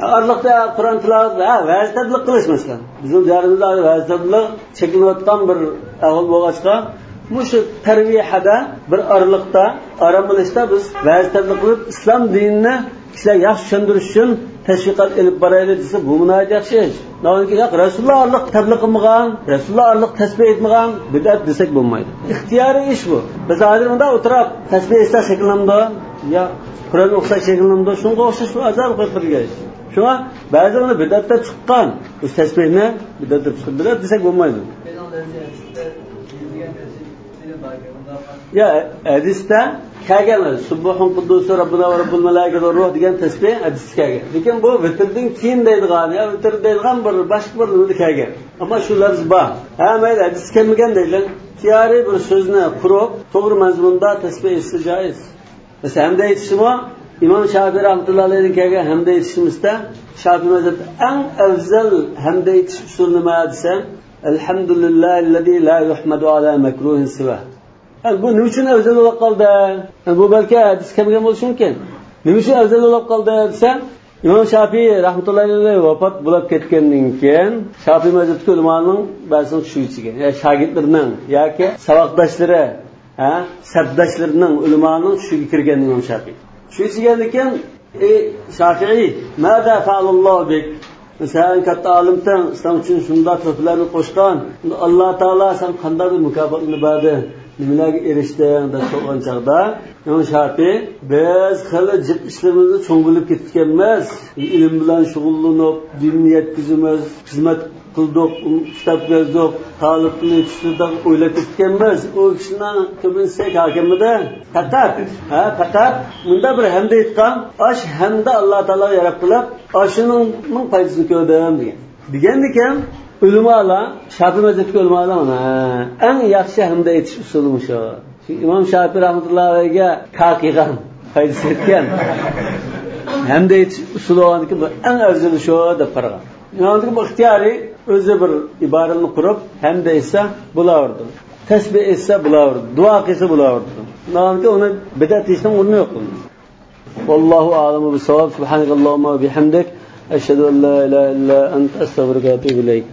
ئارىلىقتا قۇرئان تىلاۋەت، ھە، ۋەز تەبلىغ قىلىش، مەسىلەن. بىزنىڭ دىيارىمىزدا ھازىر ۋەز تەبلىغ چەكلىنىۋاتقان بىر ئەھۋال بولغاچقا، مۇشۇ تەرۋىھەدە بىر ئارىلىقتا ئارام ئېلىشتا بىز ۋەز تەبلىغ قىلىپ، ئىسلام دىنىنى كىشىلەرگە ياخشى چۈشەندۈرۈش ئۈچۈن تەشۋىقات ئېلىپ بارايلى دېسە، بۇمۇ ناھايىتى ياخشى ئىش. ناھايىتى ياق، رەسۇلۇللا ئارىلىق تەبلىغ قىلمىغان، رەسۇلۇللا ئارىلىق تەسبىھ ئېيتمىغان بىدئەت دېسەك بولمايدۇ. ئىختىيارىي ئىش بۇ. بىز ھازىر مۇنداق ئولتۇراپ تەسبىھ ئېيتساق شەكىللىنىدۇ، يا قۇرئان ئوقۇساق شەكىللىنىدۇ، شۇنىڭغا ئوخشاش بىر ئازاب قويۇپ بېرىلگەن ئىش. شۇڭا بەزى ئۇنى بىدئەت دەپ چىققان، بۇ تەسبىھنى بىدئەت دەپ چىققان، بىدئەت دېسەك بولمايدۇ. يا، ھەدىستە كەلگەن، سۇبھۇن قۇددۇسۇ رەببۇنا ۋە رەببۇل مەلائىكەتى ۋە روھ دېگەن تەسبىھ ھەدىستە كەلگەن. لېكىن بۇ ۋىتىردىن كېيىن دەيدىغان، يا ۋىتىر دەيدىغان بىر باشقا بىر نېمىدە كەلگەن. ئەمما شۇ لەپز بار. ھە، مەيلى، ھەدىس كەلمىگەن دەيلى. ئىختىيارىي بىر سۆزنى قۇرۇپ، توغرا مەزمۇندا تەسبىھ ئېيتسا جائىز. مەسىلەن، ھەمدە ئېيتىشىمۇ ئىمام شافىي رەھمەتۇللا ئەلەيھىدىن كەلگەن ھەمدە ئېيتىشىمىزدا شافىي مەزھەپتە ئەڭ ئەۋزەل ھەمدە ئېيتىش ئۇسۇلى نېمە دېسە، ئەلھەمدۇلىللاھىللەزى لا يۇھمەدۇ ئەلا مەكرۇھىن سىۋا. ھە، بۇ نېمە ئۈچۈن ئەۋزەل بولۇپ قالدى؟ ھە، بۇ بەلكى ھەدىس كەلمىگەن بولۇشى مۇمكىن. نېمە ئۈچۈن ئەۋزەل بولۇپ قالدى دېسە، ئىمام شافىي رەھمەتۇللاھى ئەلەيھى ۋاپات بولۇپ كەتكەندىن كېيىن، شافىي مەزھەپتىكى ئۆلىمانىڭ بەزىسىنىڭ چۈشىگە چۈشكەن، يا شاگىرتلىرىنىڭ ياكى ساۋاقداشلىرى، ھە، سەپداشلىرىنىڭ، ئۆلىمانىڭ چۈشىگە كىرگەن ئىمام شافىي. چۈشىگە چۈشكەندىن كېيىن، ئى شافىي، ماذا فعل الله بك؟ سەن كاتتا ئالىمسەن، سەن ئۈچۈن شۇنداق تۆھپىلەرنى قوشقان، ئاللا تائالا سەن قانداق بىر مۇكاپاتنى بەردى، نېمىلەرگە ئېرىشتىڭ دەپ سورىغان چاغدا، ئىمام شافىي، بىز خېلى جىق ئىشلىرىمىزنى چوڭ بىلىپ كېتىپتىكەنمىز، ئىلىم بىلەن شۇغۇللىنىپ، دىننى يەتكۈزىمىز، خىزمەت قىلدۇق، كىتاب يازدۇق، تالىپنى يېتىشتۈردۇق، ئويلاپ كېتىپتىكەنمىز. ئۇ كىشىنىڭ كۆپىنچىسى ھاكىممىدى. پەقەت، ھە، پەقەت مۇنداق بىر ھەمدە ئېيتقان، ئاش ھەمدە ئاللا تائالاغا ياراپ قىلىپ، ئاشۇنىڭ پايدىسىنى كۆردۈم دېگەن. دېگەندىكىن، ئۆلىمالار، شافىي مەزھەپتىكى ئۆلىمالار مانا، ئەڭ ياخشى ھەمدە ئېيتىش ئۇسۇلى مۇشۇ. چۈنكى ئىمام شافىي رەھمەتۇللاھى ئەلەيھىگە كاكىغان پايدىسى يەتكەن ھەمدە ئېيتىش ئۇسۇلى بولغاندىكىن، بۇ ئەڭ ئەۋزىلى شۇ دەپ قارىغان. ئۇنىڭدىن بۇ ئىختىيارىي ئۆزى بىر ئىبارىنى قۇرۇپ، ھەمدە ئېيتسا بولاۋېرىدۇ. تەسبىھ ئېيتسا بولاۋېرىدۇ. دۇئا قىلسا بولاۋېرىدۇ. ئۇنىڭدىن ئۇنى بىدئەت دېيىشنىڭ ئورنى يوق. والله أعلم بالصواب. سبحانك اللهم وبحمدك، أشهد أن لا إله إلا أنت، أستغفرك وأتوب إليك.